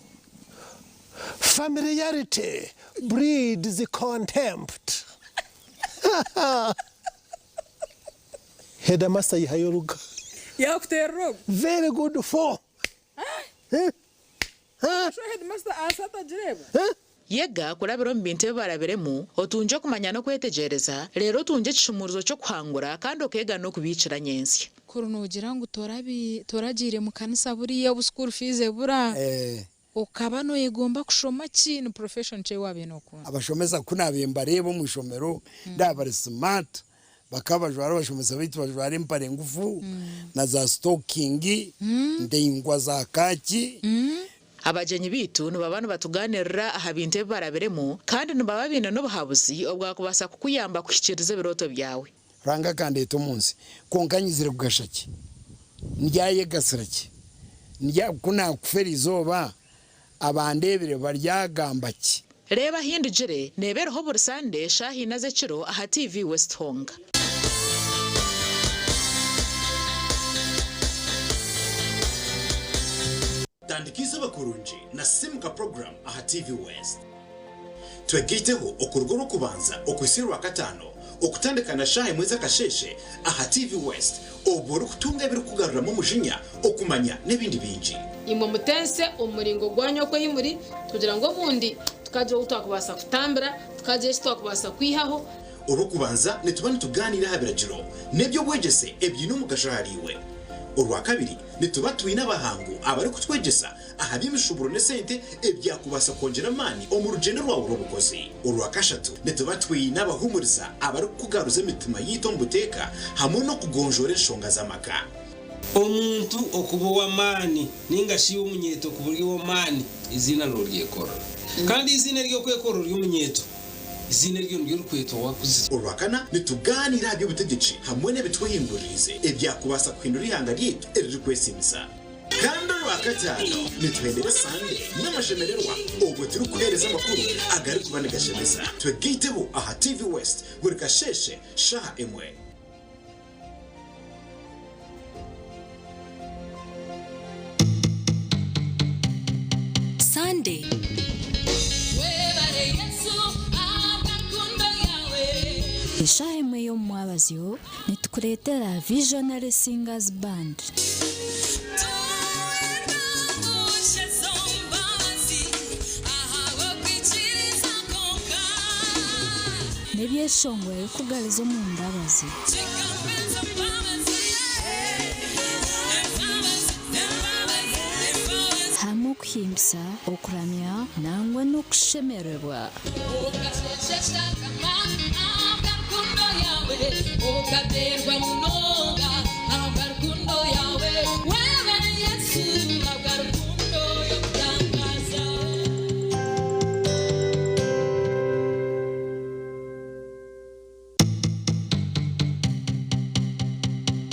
Familiarity breeds contempt. Headmaster yihayo oruga. Yakuterera ogu. Very good for. Sho headmaster aasa atagireba. Yega kurabira omu bintu ebi barabiremu, otungye okumanya n'okwetegyereza, reero otungye ekishumuurizo ky'okuhangura kandi okeega n'okubiikira nyentsya. Kuri noogira ngu toragiire mu kanisa buriya obu school fees ebura, okaba noyegomba kushoma ki? Ni profession ki ei waabaire nookunda? Abashomesa ku naabaire mbareeba omu ishomero ndaaba bari smart, bakaba bajwara abashomesa baitu bajwara empare ngufu na za sitokingi ndaingwa za kaaki. Abagyenyi baitu nibaba nibatugaaniirira aha bintu ebi barabiremu kandi nibaba baine n'obuhabuzi obwakubaasa kukuyamba kuhikiiriza ebirooto byawe. Ruhanga akandeeta omu nsi, kwonka nyizire kugasha ki? Ndyayegasira ki? Ndya, ku naakufa eri izooba, abandeebire baryagamba ki? Reeba Ahindugire neeba eriho buri Sande shaaha ina z'ekiro aha TV West honka. Tandika eizooba kurungi na Simuka Program aha TV West. Twegaiteho okuruga Orwokubanza okuhitsya Orwakataano okutandika na shaaha emwe z'akasheeshe aha TV West obwo orikutunga ebirikukugaruramu omujinya, okumanya n'ebindi bingi. Imwe mutense omu muringo gwanyu oku ei muri, kugira ngu obundi tukagira ou twakubaasa kutambira, tukagira eki twakubaasa kwihaho. Orw'okubanza nituba nitugaaniira aha biragiro n'eby'obwegyese ebiine omugasho ahariiwe. Orwakabiri nituba twine abahangu abarikutwegyesa aha by'emishuuburo n'esente ebyakubaasa kwongyera amaani omu rugyendo rwawe rw'obukozi. Orwakashatu, nituba twine abahuumuriza abarikukugaruza emitima yaitu omu buteeka hamwe n'okugonjoora enshonga z'amaka. Omuntu okuba ow'amaani nainga shi iwe omunyeeto okuba ori ow'amaani, eiziina nooryekorera. Kandi eiziina ery'okwekorera ori omunyeeto, eiziina eryo niryo orikwetwa waakuzire. Orwakana, nitugaaniira aha by'obutegyeki hamwe n'ebitwehinguririize ebyakubaasa kuhindura eihanga ryaitu eririkwesiimisa. Kandi Orwakataano nituhendera Sande n'amashemererwa obwo turikuheereza amakuru agarikuba nigashemeza. Twegaiteho aha TV West buri kasheeshe shaaha emwe. Sande. Eshaaha emwe y'omu mwabazyo Nitukureetera Visionary Singers Band. N'ebyeshongoro ebirikugariza omu mbabazi. Hamwe okuhimbisa, okuramya nangwa n'okushemererwa.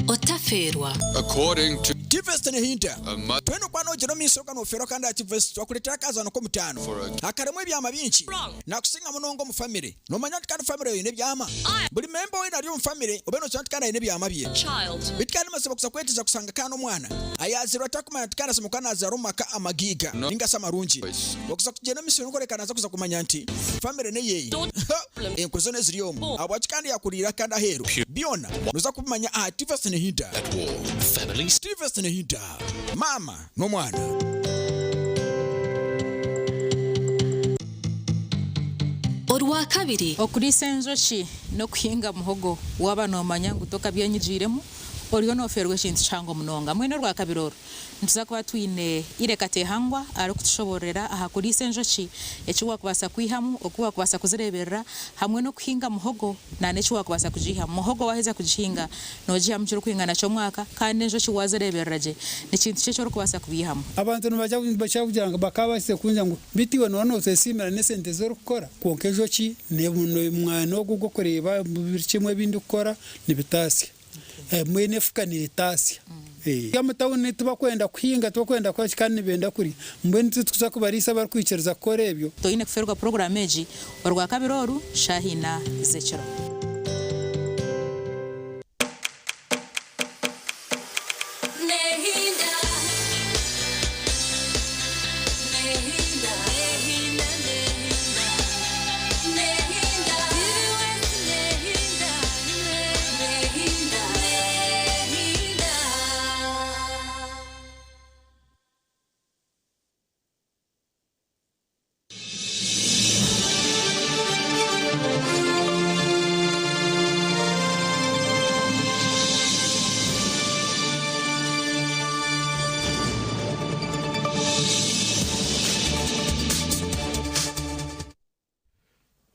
Otafeerwa. According to. TV West Nehinda. Twena okuba nogyenda omu maisho ga nofeerwa kandi aha TV West twakureetera akazaano k'omutaano akarimu ebyama bingi. Nakusinga munonga omu famire. Nomanya nti kandi famire eine ebyama? Buri memba weena ari omu famire obe nokira nti kandi aine ebyama bye. Beitu kandi mazima kuza kwetegyereza kusanga kandi omwana ayazairwe atakumanya nti kandi asemeriire kuba nazaarwa omu maka amagaiga ninga shi amarungi. Okuza kugyenda omu maisho nokworeka naza kuza kumanya nti famire neyeye. Enkwe zoona eziri omu ahabwaki kandi yakuriire kandi aheeru byona noza kubimanya aha TV Nehinda. TV Nehinda. Maama n'omwana. Orwakabiri. Okuriisa enjoki n'okuhinga muhogo waaba noomanya ngu tokabyenyigiiremu, oriyo noofeerwa ekintu kihango munonga. Mbwenu Orwakabiri oru, nituza kuba twine Ireka Teehangwa arikutushoboororera aha kuriisa enjoki, eki waakubaasa kwihamu, oku waakubaasa kuzireeberera hamwe n'okuhinga muhogo n'eki waakubaasa kugiihamu. Muhogo waaheza kugihinga, Noogihamu kirikwingana ky'omwaka kandi enjoki waazireeberera gye, ni kintu ki eki orikubaasa kubiihamu? Abantu nibaija nibakira kugira ngu bakaabaasize kungira ngu beitu iwe nooba nootwesiimira n'esente ezi orikukora? Kwonka enjoki n'omwanya ogu ogw'okureeba buri kimwe ebi ndikukora nibitaasya. Mbwenu efuka neetaasya. Omu tawuni tibakwenda kuhinga, tibakwenda kukora ki kandi nibenda kurya. Mbwenu titukuza kubariisa abarikwikiriza kukora ebyo. Toine kufeerwa puroguraamu egi Orwakabiri oru, shaaha ina z'ekiro.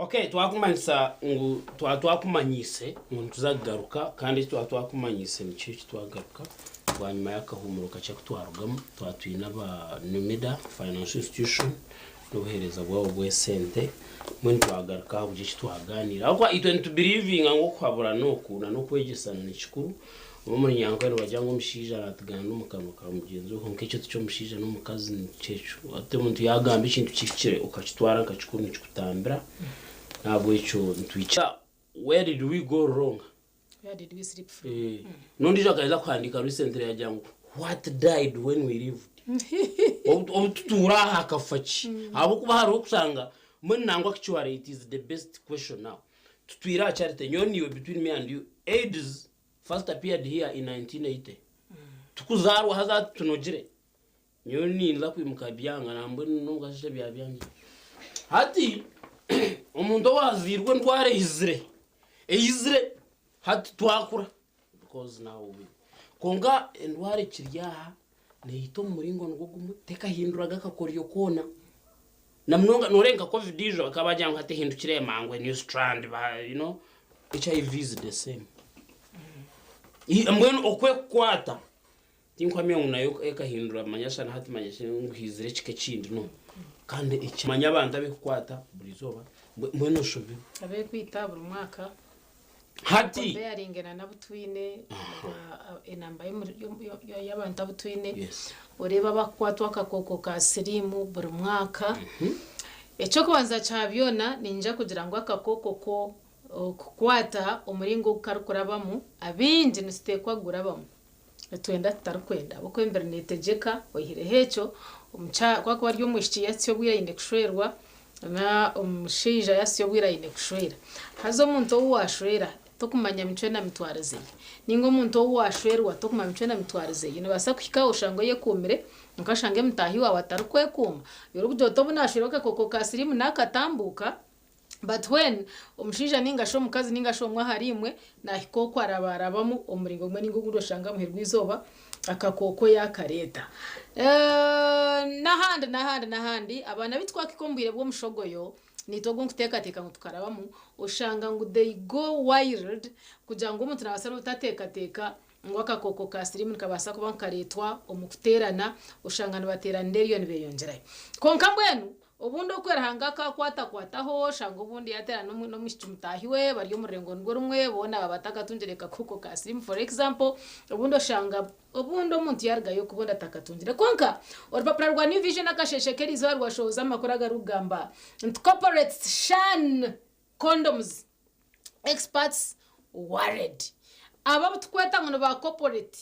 Okay, twakumanyisa ngu twa twakumanyiise ngu nituza kugaruka kandi eki twa twakumanyiise nikyo eki twagaruka bwanyima y'akahuumuro kakye aku twarugamu twa twine aba Numida Financial Institution n'obuheereza bwabo bw'esente mbwenu twagaruka aha buryo eki twagaaniira ahabw'okuba itwe nitubiriivinga ngu okuhaburana oku n'okwegyesana ni kikuru. Obu omuri nyankole nibagira ngu omushaija naatugamba omu kanwa ka mugyenzi we kwonka ekyo tiky'omushaija n'omukazi nikyo ekyo. Hati omuntu yaagamba ekintu kihikire okakitwara nka kikuru nikikutambira n'ahabw'ekyo nitwikiriza. Where did we go wrong? Where did we slip from? Eh, n'ondiijo akaheza kuhandiika recently yagira ngu what died when we lived? Obu obu tutuura aha hakafa ki? Ahabw'okuba hariho kushanga mbwenu nangwa actually it is the best question now. Tutwire aha charity nyowe naiwe between me and you AIDS first appeared here in 1980. Tukuzaarwa haza hati tunogire. Nyowe ninza kwimuka byanga nambwenu n'omukasheeshe byaba byangire. Hati omuntu owazairwe endwara eizire, eizire hati twakura because now we kwonka endwara ekiri aha neita omu muringo nigwo gumwe tekahinduraga akakoryo koona. Na munonga noreeba nka covid ijo bakaba bagira ngu hati ehindukire mangu a new strand ba you know HIV is the same. Mbwenu oku ekukwata Tinkuhamya ngu nayo ekahindura manya shana hati manya shi ngu haizire ekika ekindi no. Kandi eki manya abantu abekukwata buri izooba mbwenu oshobirwe. Abekwita buri mwaka. Hati. Comparing na n'abu twine enamba y'abantu abu twine. Yes. Oreebe abakukwatwa akakooko ka siriimu buri mwaka. Eky'okubanza kya byona niinyija kugira ngu akakooko ko kukwata omuringo ogu karikurabamu abaingi nituteekwa kugurabamu. Nitwenda tutarikwenda, ahabw'okuba emibiri neetegyeka. Oihireho ekyo, omukyara ku arikuba ari omwishiki yaahitsya obwire aine kushwerwa, n'omushaija yaahitsya obwire aine kushwera. Haza omuntu ou waashwera tokumanya micwe na mitwarize ye, nainga omuntu ou waashwerwa tokumanya micwe na mitwarize ye, noobaasa kuhika aho oshange oyekuumire kwonka oshange mutaahi waawe atarikwekuuma. Orikugira oti obu naashwerwa akakooko ka siriimu naakatambuuka, But when omushaija ninga shi omukazi ninga shi omwe ahari imwe nahika okwo arabarabamu omuringo gumwe ninga ogundi oshanga amuheru gw'eizooba akakooko yakareeta. N'ahandi n'ahandi n'ahandi abaana bitu twakihika omu bwire bw'omushogoyo naitwe ogu nkuteekateeka ngu tukarabamu oshanga ngu they go wild kugira ngu omuntu nabaasa n'obutateekateeka ngu akakooko ka siriimu nikabaasa kuba nikareetwa omu kuteerana oshanga nibateeranira eriyo nibeyongyerayo. Kwonka mbwenu. Obundi okwe Ruhanga akakwatakwataho oshanga obundi yateerana n'omwishiki mutaahi we bari omu rurengo nirwo rumwe boona baba batakatungire kakooko ka siriimu for example obundi oshanga obundi omuntu yaarugayo okwe obundi atakatungire. Kwonka orupapura rwa New Vision akasheeshe k'erizooba rwashohoza amakuru agarikugamba nti corporates shun condoms, experts worried. Abo abu turikweta ngu ni ba corporate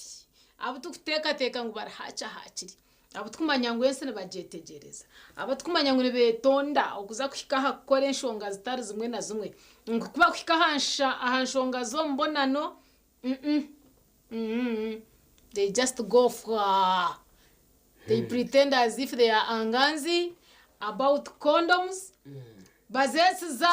abu turikuteekateeka ngu bari hakye ahakiri Abu turikumanya ngu ensi nibagyetegyereza, abu turikumanya ngu nibeetonda okuza kuhika aha kukora enshonga zitari zimwe na zimwe, ngu ku bakuhika aha nshonga z'omubonano, mm-mm, they just go fwaa. They pretend as if they are anganzi about condoms, bazeetsiza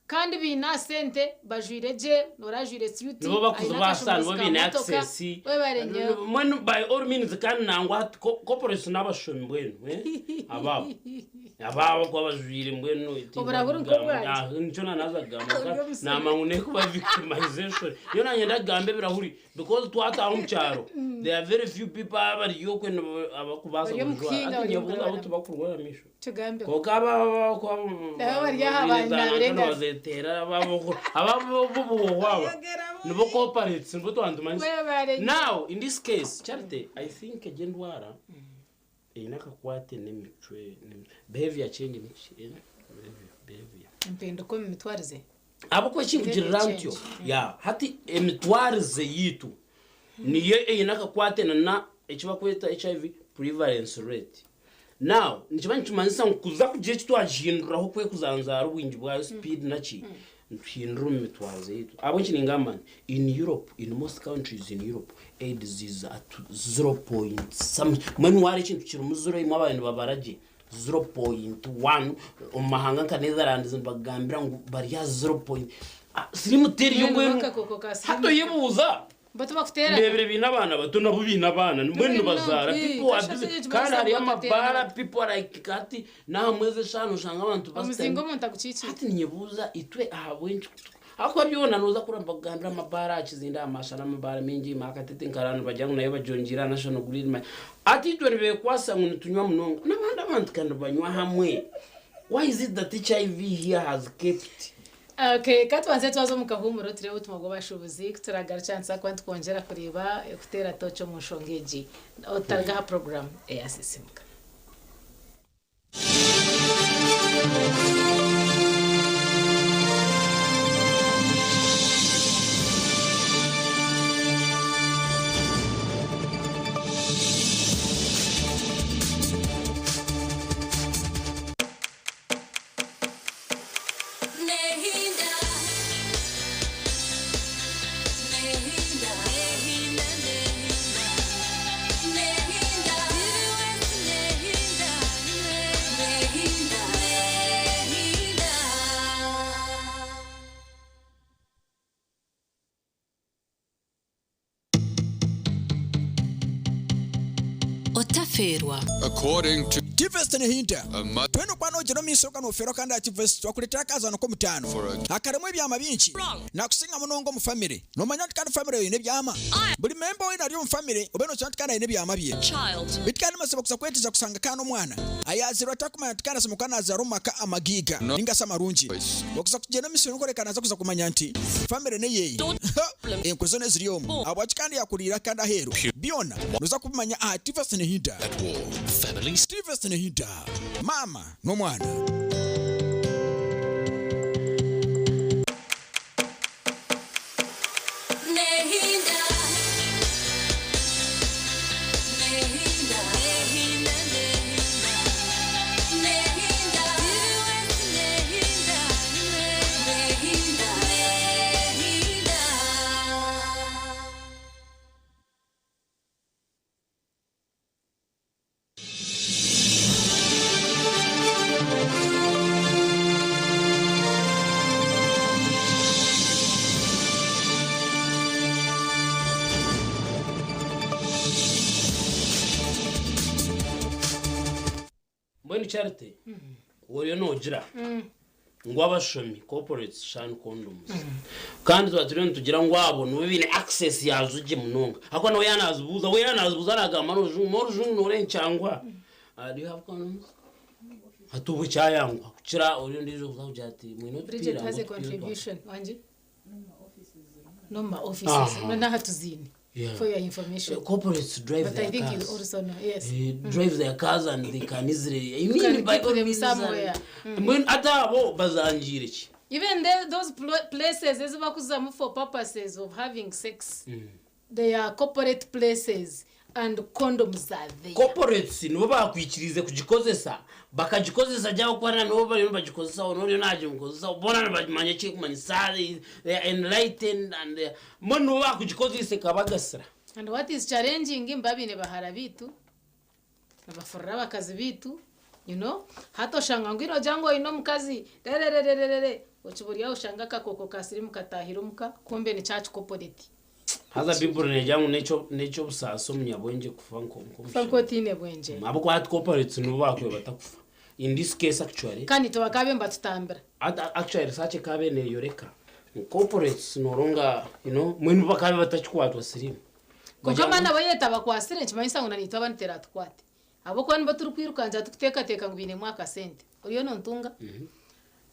kandi baine aha sente, bajwaire gye, n'ori ajwaire suit, Nibo aine bakuzibaasa, akashoboorozi nibo ka baine motoka, access. webare nyo. Mbwenu by all means kandi nangwa hati corporates n'abashomi mbwenu eh, abaabo abaabo abakuba bajwaire mbwenu Oburahuri nk'obwangye. Ah, nikyo nanaza kugamba Ori omusiri. naamanya ngu nekuba victimization nyowe nanye ndakugamba ebirahuri because twataaha omu kyaro there are very few people abari okwe abakubaasa Bari omu kujwara kuhinga, hati bari omu nyebuuza abo kurabanamu. tibakurwara amaisho. Tugambeho. Kwonka aba Nabo bari aha banabire engaro. bazeteera ababuhwa aba nibo corporates nibo twantumanyisa. Webare nnyo. Now in this case Charity I think egi endwara eine akakwate n'emicwe behavior change niki behavior. Empinduka omu mitwarize. Ahabw'okuba eki nkugirira ntyo ya hati emitwarize yitu niyo eine akakwate na eki bakweta HIV prevalence rate. Now nikiba nikimanyisa ngu kuza kugira eki twagihinduraho kwekuzanzaara obwingi bwayo speed naki nituhindura omu mitwarize yitu. Ahabw'enki ningamba nti in Europe in most countries in Europe AIDS is at zero point something mbwenu wareeba ekintu kirimu zero imwe ababaire nibabara gye 0.1 omu mahanga nka Netherlands nibakugambira ngu bari aha zero point sirimu teriyo mbwenu hati oyebuuza ndebire biine abaana bato nabo biine abaana mbwenu nibazaara people are busy kandi hariyo amabaara people are like hati n'aha mwezi eshano oshanga abantu Omuzinga omuntu agukiikire. Hati ninyebuuza itwe ahabw'enki Ahakuba byona nooza kurora nibakugambira amabaara aha Kizinda, aha Masha n'amabaara maingi, Makatete nkarara nibagira ngu nayo bagyongyeire aha National Grill. Manya hati itwe nibeekwasa ngu nitunywa munonga. N'abandi abantu ka nibanywa hamwe. Why is it that HIV here has kept. Okay, ka tubanze twaza omu kahuumuro tureebe obutumwa bw'abashuubuzi. Ku turaagarukye nituza kuba nitwongyera kureeba kuteera tooci omu nshonga egi. Otaruga aha puroguraamu eya Sisiimuka. Otafeerwa. According to Tivest Nehinda, Twena okuba nogyenda omu maisho nofeerwa kandi aha Tivest twakureetera akazaano k'omutaano akarimu ebyama bingi nakusinga munonga omu famire. Nomanya nti kandi famire eine ebyama? Buri memba weena ari omu famire obe nokimanya nti kandi aine ebyama bye. Beitu kandi mazima kuza kwetegyereza kusanga kandi omwana ayazairwe atarikumanya nti kandi ashemereire kuba nazaarwa omu maka amagaiga ninga shi amarungi. Okuza kugyenda omu maisho n'okworeka naza kuza kumanya nti famire n'eyeye. Enkwe zoona eziri omu ahabwaki kandi yakuriire kandi aheeru byona noza kubimanya aha Tivest Nehinda. Tivest Nehinda, maama n'omwana. Mbwenu Charity, oriyo noogira ngu abashomi, corporates, shun condoms. Kandi twaba turiyo nitugira ngu abo nibo baine access yaazo gye munonga. Ahakuba nawe yaaba naazibuuza, we yaaba naazibuuza aragamba n'orujungu, n'orujungu noorenkyangwa. Do you have condoms? Hati obwe kyayanguha kukira ori ondiijo kuza kugira ati mwine Bridget otupiira has ngu a otupiira otwa contribution wangi no mu ma offices Aha. n'aha tuziine Yeah. for your information Corporates drive but I their think you cars. also know yes Drive their cars and they can easily, I You mean, can by keep all them means somewhere. Mbwenu ate abo bazangiire ki? Even those places ezibakuzamu for purposes of having sex, they are corporate places and condoms are there. Corporates nibo bakwikirize kugikozesa, bakagikozesa gyakuba nibo bariyo nibagikozesa, noriyo nagimukozesa, bona nibamanya ekirikumanyisa, they are enlightened and they are- mbwenu nibo bakugikozesa ekabagasira. And what is challenging, mbabiine bahara bitu nibafurira abakazi bitu, hati oshanga ngu ira ngu oine omukazi rererererere okiburya oshanga akakoko ka sirimu katahire omuka, kumbe ni kya kikoporeti. Haza Bibuli negira ngu n'ekyobusaasi omunyabwengye kufa Kufa nk'otiine bwengye. Ahabw'okuba hati corporates nibo bakwiye batakufa in this case actually. Kandi itwe bakabe nibatutambira. Actually research ekaaba neeyoreka ngu corporates noronga mbwenu bakaaba batakikwatwa sirimu. Kwonka abaana bayeta bakwasire nikimanyisa ngu nanaitwe abandi teratukwate ahabw'okuba nibo turikwirukangira tukuteekateeka ngu bainemu akasente oriyo nontunga.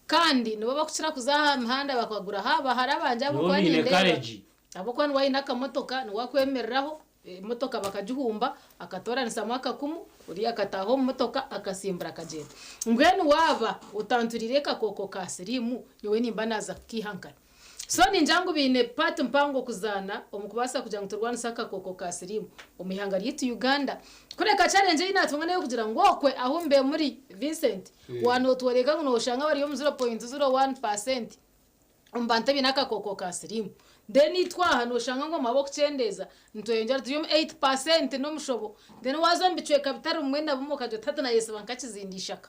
Kandi nibo bakukira kuza aha mihanda bakagura haaba hariho abangye Nibo ahabw'okuba baine nindeeba courage. Ahabw'okuba niwe aine akamotoka niwe akwemereraho emotoka bakagihumba akatoranisamu akakumu oriya akataaha omu motoka akasimbura akagyenda. Mbwenu waaba otanturiire akakooko ka siriimu nyowe nimba naaza kukiiha nkari. So ningira ngu baine part mpango kuzaana omu kubaasa kugira ngu turwanise akakooko ka siriimu omu ihanga ryaitu Uganda. Kureka challenge ei naatunga n'ey'okugira ngu okwe ahu mbe muri Vincent, waanotworeka ngu nooshanga bari omu 0.01% omu bantu abaine akakooko ka siriimu. Then itwe aha nooshanga ngu omu ab'okukyendeeza nitweyongyera turi omu 8% n'omushobo. Then waaza omu bicweka bitari bimwe na bimwe okagira oti hati naayesiba nkakizindi ishaka,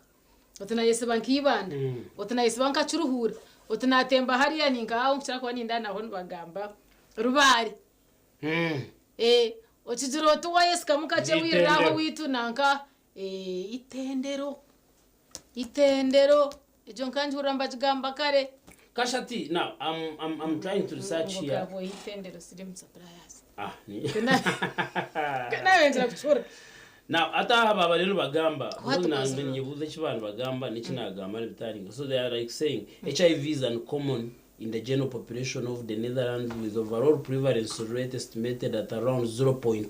oti naayesiba nka Ibanda, oti naayesiba nka Kiruhura, oti naatemba hariya ninka ahu nkukira kuba nindeeba naho nibagamba Rubare. Okigira oti waayesikamu kakye wirira aho Itendero. owaitu nanka itendero. Itendero egyo nkangihurira nibagigamba kare. Kashati, now I'm trying to research here. Ngabo itendero sirimu suppliers. Ah, ni. Nawenjera kucura. Now, ate aha baba rero bagamba, What because was nambe nyebuuza eki abantu bagamba n'eki nagamba nibitaringa. So they are like saying HIV is uncommon in the general population of the Netherlands with overall prevalence rate estimated at around 0.2%.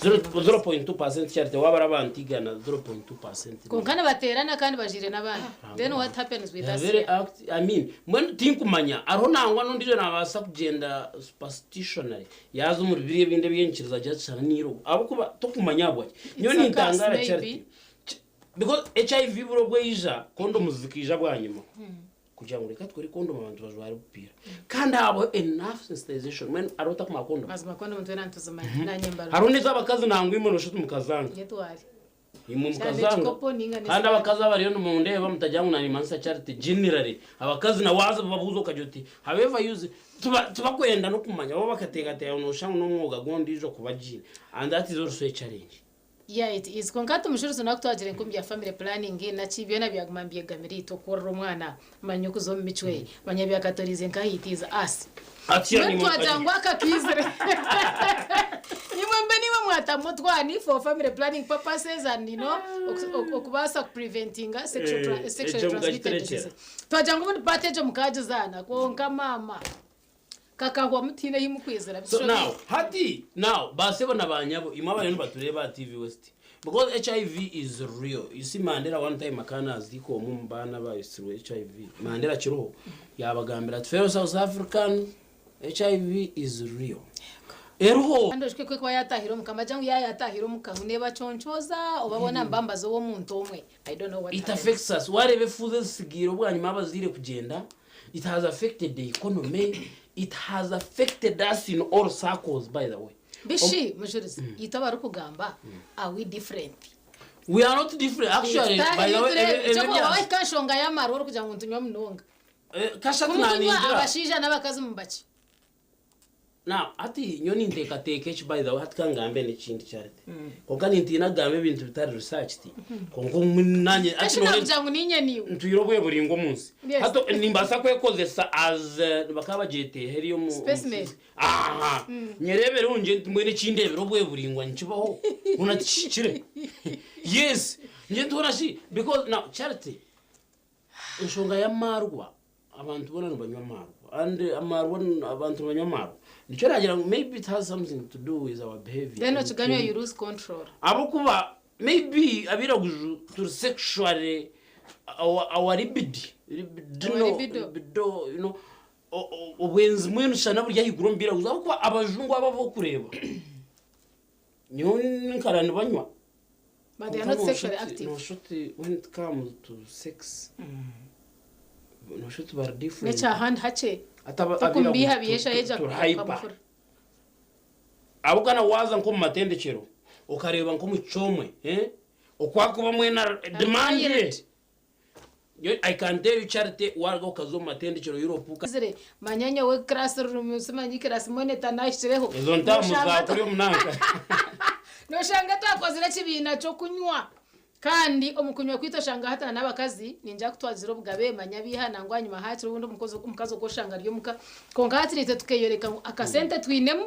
0.2% kyarite wabara abantu igana 0.2%. Konka nibateerana kandi bajiire n'abandi. Then what happens with They are us very here? I mean, mbwenu tinkumanya hariho nangwa n'ondiijo naabaasa kugyenda superstitionally yaaza omuri biriya ebindi ebyenkiriza agira ati shana niirogo ahabw'okuba tokumanya ahabwaki. Nyowe It's a curse nintangara maybe. Charity. Because HIV buri obweija kondomu zikaija bwanyima kugira ngu reka tukore kondomu abantu bajware obupiira kandi habaho enough sensitization mbwenu hariho otakumanya kondomu. Mazima kondomu twena nituzimanya nanye mbarwa. Hariho n'ez'abakazi nangwa imwe noshusha oti mukazanga. Yetware. Imwe Cyane mukazanga. ekikopo ninga Kandi n'esahani. abakazi abariyo nimundeeba mutagira ngu nanimanyisa Charity generally abakazi na waaza babuuza okagira oti have you ever used tubakwenda n'okumanya bo bakateekateeka ngu noshusha ngu n'omwoga gw'ondiijo kubagiina and that is also a challenge. Yeah, it is. Konka hati omushurizi naku twagire enkumbi ya family planning naki byona byaguma mbyegamire itwe okworora omwana manya okuza omu micwe manya byakatorize nka it is us. Ati Mbwenu ni twagira ngu akakizire nimwe mbe nimwe mwatamu twani for family planning purposes and okubaasa kupreventinga sexual ekyo transmitted mukakiterekyera. diseases. Twagira ngu obundi part egyo mukagizaana konka maama kakahwa mutiine ahi mukwizira. So now, hati now, basebo na banyabo, imwe abariyo nibatureba aha TV West. Because HIV is real. You see Mandela one time akana aziko omu mu baana bayisirwe HIV. Mandela kiroho yabagambira ati fellow South African, HIV is real. Eriho. Kandi oshike kwe kuba yatahira omukama agira ngu yayatahira omuka ngu nebaconcoza obabona mbambaza ow'omuntu omwe. I don't know what It happened. affects us. Wareba efuuzi ezisigiire obwanyuma abazaire kugyenda. It has affected the economy. It has affected us in all circles, by the way. Bishi mujurizi itwe abarikugamba, are we different? We are not different actually. By the way, Ekyokuba nshonga y'amarwa orikugira ngu nitunywa munonga. Kashatu Kumukunywa naningira. abashaija n'abakazi mubaki. Now, hati nyo ninteekateeka eki, by the way, hati kangambe n'ekindi Charity. Konka nintiina kugamba ebintu bitari researched. Konka nanye Kashi nakugira ngu ninye niwe. Ntwire obwe buringo omu nsi. Yes. Hati nimbaasa kwekozesa as bakaba bagyeteeha eriyo omu Specimen. Aha. Nyerebereho nje mbwenu ekindebera obwe buringwa nikibaho. Huna tikihikire. Yes. Nje ntuura shi because now Charity enshonga y'amaarwa abantu boona nibanywa amaarwa and amaarwa abantu nibanywa amaarwa nikyo nagira ngu maybe it has something to do with our behavior. Then okiganywa you lose control. Ahabw'okuba maybe abairaguju turi sexually our, our libido, libidino, Our libido. libido, you know, obwenzi mbwenu shana buri ahaiguru omu biraguju ahabw'okuba abajungu abo abokureeba nyowe nkara nibanywa. But they are not sexually active. Noshuti when it comes to sex noshuti bari different. N'ekyahandi hakye. Ati Tokumbiha abiraguju biyesha yeja turi hyper. kukamufura. Ahabw'okuba waaza nk'omu matendekyero okareeba nk'omu kyomwe eh? Okwakuba mwena demand ye. Yo, I can tell you Charity waruga okaza omu matendekyero Europe Zire manya nyowe classroom simanyi class monitor nahikireho. Ezo ntaamu Noshanga zakuri omunanka. Noshanga twakozire ekibiina ky'okunywa kandi omu kunywa kwaitu oshanga hatana n'abakazi ninja kutwazira obugabe manya biiha nangwa ahanyima hakiri obundi omukozi omukazi oku oshanga ari omuka kwonka hati naitwe tukeyoreka ngu akasente twinemu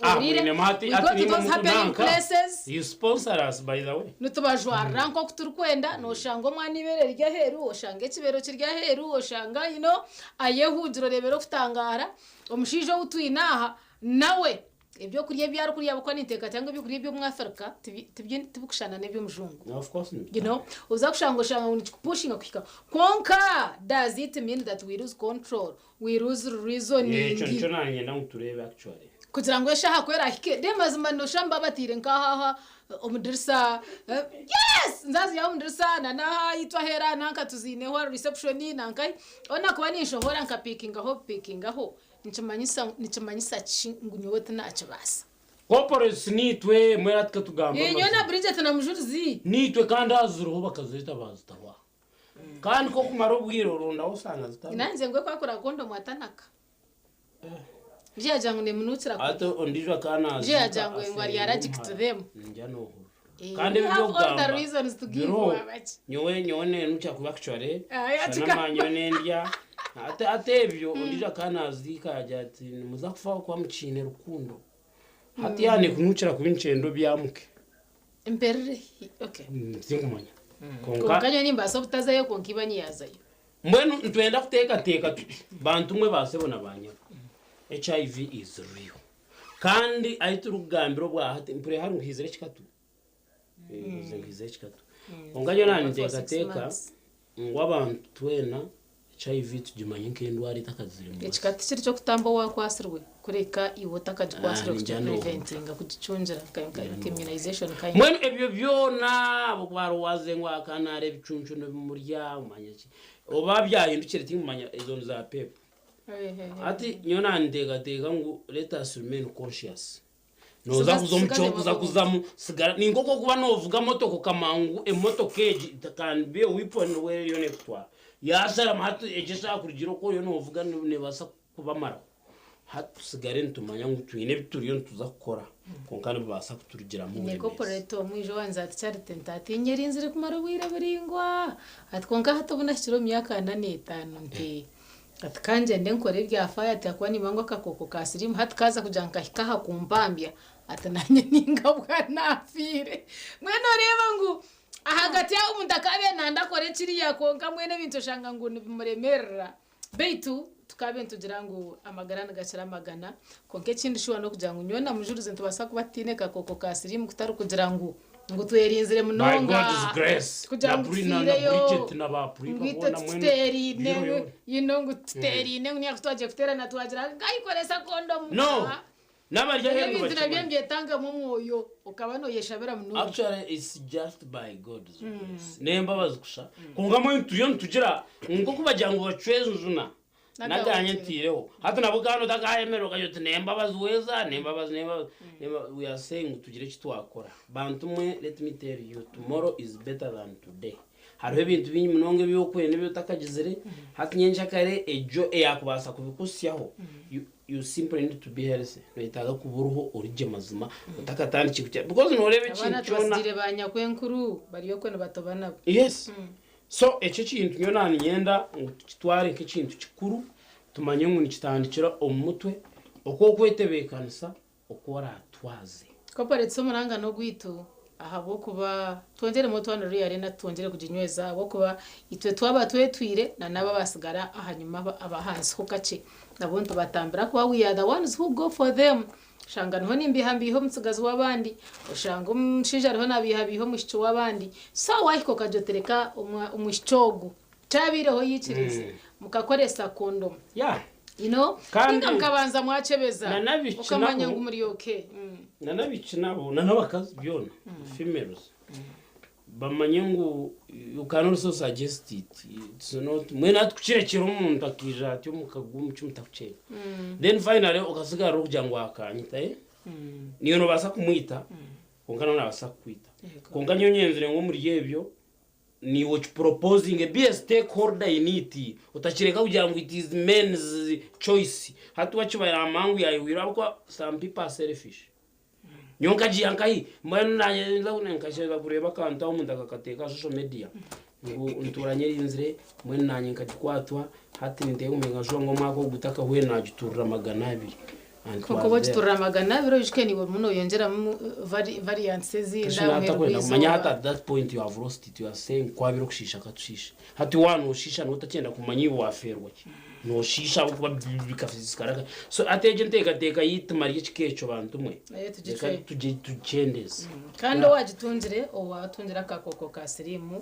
Ah, orire mwinemu hati we go hati to nimwe those happening mukunanka. places. You sponsor us by the way. Nitubajwarira nk'oku turikwenda noshanga omwana ibeere riri aheeru oshanga ekibero kiri aheeru oshanga you know, ayehugira oreebera okutangaara omushaija ou twine aha nawe ebyokurya ebi arikurya ahabw'okuba ninteekateeka ngu ebyokurya eby'omu Africa tibikushushana n'eby'omujungu. No, of course not. You know, oza kushanga oshanga ngu nikikupushinga kuhika kwonka does it mean that we lose control, we lose reasoning? Ekyo nikyo nanyenda ngu tureebe actually. Kugira ngu eshaaha ku erahike de mazima noshusha mbabatiire nk'ahaha omu dirisa yes nzaziiha omu dirisa na n'aha itwe aheera nanka tuziineho aha reception nanka hoona kuba ninshohora nkapiikingaho bupiikingaho nikimanyisa nikimanyisa ki ngu nyowe tinakibaasa. Corporates niitwe mwena tukatugamba Nyowe na amazima. Bridget na Mujurizi. Niitwe kandi aha ziriho bakazireeta baazitaho aha. Kandi ku okumara obwire orondaho oshanga zitariho. Nangye ngu ekwakura kondomu atanaka. Nje yagira ngu nemunukira kubi. Hati ondiijo akaba Nje naaziika yagira ngu ngu ari afeereire allergic to omuhara. them. Ningira noohurira. Eh, Kandi we ebi have all the by'okugamba reasons to give biriho. abaki. Nyowe nyowe nenukira kubi actually. Ah, ya Shana kigamba. ma nyowe nendya. Ate ate ebyo ondiijo akaba naaziika yaagira ati nimuza kufa kuba mukiine rukundo. Hati yaaba nekunukira kubi nikyenda obyamuke. Mperere. Okay. Tinkumanya. Kwonka Kwonka nyowe nimbaasa obutazayo kwonka ibanyi yaazayo. Mbwenu nitwenda kuteekateeka tuti, bantu mwe ba sebo na ba nyabo, HIV is real. Kandi ahi turikugambira obwa hati, mpurire hariho ngu haizire ekikatu. Ngu haizire ekikatu. Kwonka nyowe naaniteekateeka ngu abantu twena HIV tugimanye nk'endwara etakazire mu Ekikatu tikiri ky'okutamba owaakwasirwe kureka iwe otakagikwasirwe Ah, ningira n'obu. kugipreventinga kugicungira nka nka immunization kind. Mbwenu ebyo byona ahabw'okuba hariho owaaze ngu akanaara ebicuncu nibimurya omanya ki oba byahindukire tinkumanya ezo ni za pep. Hati nyowe naaniteekateeka ngu let us remain conscious. Nooza kuza omu kyo kuza kuzamu sigara ni nk'oku orikuba noovuga motoka okamanya ngu emotoka egi it can be a weapon where eriyo neekutwara. Yaasharamu hati egyo eshaaha kurugiirira oku oriyo noovuga neebaasa kubamaraho. Hati tusigare nitumanya ngu twine ebi turiyo nituza kukora kwonka nibibaasa kuturugiramu Nyine oburemeezi. corporate omwija owanze ati Charity nti nyerinzire kumara obwire buraingwa ati kwonka hati obu nahikire omu myaka ana n'etaano nti ati kangyende nkore ebyafaayo ati ahakuba nimanya ngu akakooko ka siriimu hati kaaza kugira ngu kahike aha kumpambya ati nanye ningabwa naafiire. Mbwenu oreeba ngu ahagati aho omuntu akaabaire nayenda akore kiriya kwonka mbwenu ebintu oshanga ngu nibimuremeerera. Beitu tukaabaire nitugira ngu amagara nigakira amagana kwonka ekindi shuwa n'okugira ngu nyowe na Mujurizi nitubaasa kuba tutaine kakooko ka siriimu kutari kugira ngu ngu twerinzire By munonga God's grace kugira na ngu Bri na na tufiireyo Bridget na ba Pripa ngu itwe boona mwena tututeraine biro yoona. you know ngu tututeraine ngu nihakuba twagiye kuteerana twagira ngu koresa kondomu No! N'abari aheeru Ebintu nabyo nibakimanya. nibyetangamu omwoyo okaba nooyeshabira munonga. Actually it's just by God's grace. N'embabazi kusha. Kwonka mbwenu turiyo nitugira nk'oku bagira ngu bacweze njuna. Naganye ntiireho. Hati nabwo kandi otakayemerera okagira oti n'embabazi weeza, n'embabazi, n'embabazi. N'embabazi. We are saying ngu tugire eki twakora. Bantu mwe let me tell you tomorrow is better than today. Hariho ebintu bingi munonga ebi orikwenda ebi otakagizire. Hati nyencakare egyo eyaakubaasa kubikuhitsyaho, you, you simply need to be healthy. Noyetaaga kuba oriho ori gye mazima otakatandikire kukya because nooreeba Abaana ekintu kyona. tubasigiire ba nyakwenkuru bari okwo nibatoba nabo. Yes. So ekyo ekintu nyowe naniinyenda ngu tukitware nk'ekintu kikuru, tumanye ngu nikitandikira omu mutwe, oku orikwetebeekanisa, oku oraatwaze. Corporate omuranga n'ogwaitu. Ahabw'okuba twongyeremu otwana Royal Arena twongyere kuginyweza ahabw'okuba itwe twaba twetwire na n'abo abasigara ahanyima abahansi ho kakye nabo nitubatambira kuba we are the ones who go for them. Oshanga niho nimbiihabiiha omutsigazi w'abandi, oshanga omushaija ariho naabiihabiiha omwishiki w'abandi. So waahika okagyotereka omwishiki ogu, kyabaireho yaikiriize, mukakoresa kondomu. Yeah. You know? Kandi- Ninga mukabanza mwakyebeza, Na n'abaishiki okamanya nabo- ngu muri okay. Na n'abaishiki nabo na n'abakazi byona females bamanye ngu you can also suggest it, it's not mwena hati kukirekyera omuntu akaija ati omukago omuki mutakukyenda. Then finally okasigara orikugira ngu akanyita eh? Niiwe nobaasa kumwita kwonka nawe nabaasa kukwita. Kwonka nyowe nyenzire ngu omuri ebyo niiwe okiproposinge, be a stakeholder in it, otakireka kugira ngu it is men's choice. Hati wakiba ngu yaihwire ahabw'okuba some people are selfish. Nyowe nkagiiha nkahi? Mbwenu naanye nkashemeza kureeba akantu aho omuntu akakateeka aha social media ngu ntuura nyerinzire mbwenu naanye nkagikwatwa hati ninteeka nkajuba ngu omwaka ogu gutakahweire naagiturira 200. And it Kwonka was oba there. ogiturira 200 oijuke niiwe orimu noyongyeramu variants ezindi Kashi aha muheru natakwenda kumanya hati gw'eizooba. at that point you have lost it, you are saying kwabire okushiisha katushiishe. Hati waaba nooshiisha nooba otakyenda kumanya iwe waafeerwa ki. Nooshiisha ahabw'okuba bikasiisikara. So hati egyo enteekateeka y'eitima ry'ekika ekyo bantu mwe, Nayo reka tugicwe. tugikyendeeze. Kandi owagitungire, owatungire akakooko ka siriimu,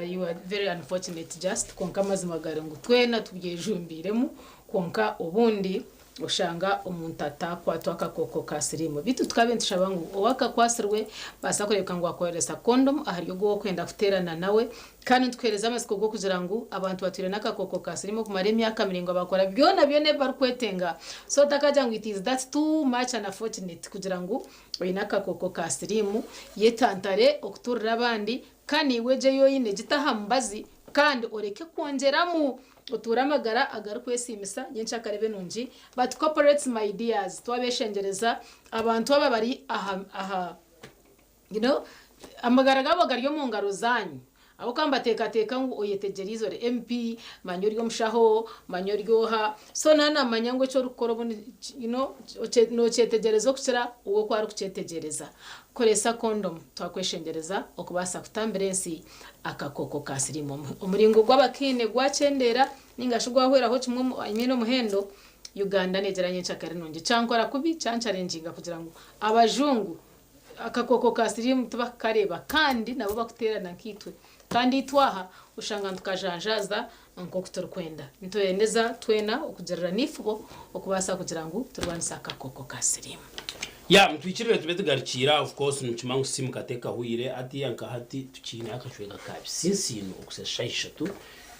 you are very unfortunate just, kwonka amazima gari ngu twena tubyejumbiiremu, kwonka obundi oshanga omuntu atakwatwa akakooko ka siriimu. Beitu tukabe nitushaba ngu owakakwatsirwe baasa kureebeka ngu akoresa kondomu ahari ogwo ou orikwenda kuteerana nawe. Kandi nitukuheereza amatsiko g'okugira ngu abantu batwire n'akakooko ka siriimu okumara emyaka miraingwa bakora byona byona ebi barikwetenga. So otakagira ngu it is that too much unfortunate kugira ngu oine akakooko ka siriimu, yetantare okuturira abandi kandi naiwe egyo ei oine gite aha mubazi kandi oreke kwongyeramu. Otuure amagara agarikwesiimisa nyenkyakare ebe nungi. But corporates my dears, twabeshengyereza abantu aba bari aha aha you know, amagara gaabo gari omu ngaro zaanyu. Ahabw'okuba nibateekateeka ngu oyetegyereize ori MP, manya ori omushaho, manya ori oha. So naaba naamanya ngu eki orikukora obundi you know, nookyetegyereza okukira we oku arikukyetegyereza. Koresa kondomu twakweshengyereza okubaasa kutambira ensi akakooko ka siriimu. Omuringo gw'abakaine gwakyendeera ninga shi gwahweraho kimwe I mean omuhendo, Uganda negira nyenkyakare nungi. Kyankora kubi, kyankyarengyinga kugira ngu abajungu akakooko ka siriimu tibakukareeba kandi nabo bakuteerana nkaitwe. Kandi itwe aha oshanga nitukajanjaaza nk'oku turikwenda. Nitweyendeza twena okugirirana eifubo okubaasa kugira ngu turwanise akakooko ka siriimu. Ya mutwikirire tube tugarukiire of course nikimanya ngu simu katekahwire hatiya nka hati tukiineho akacweka ka bisinsiino okuhitsya shaaha ishatu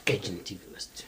egi ni TV West.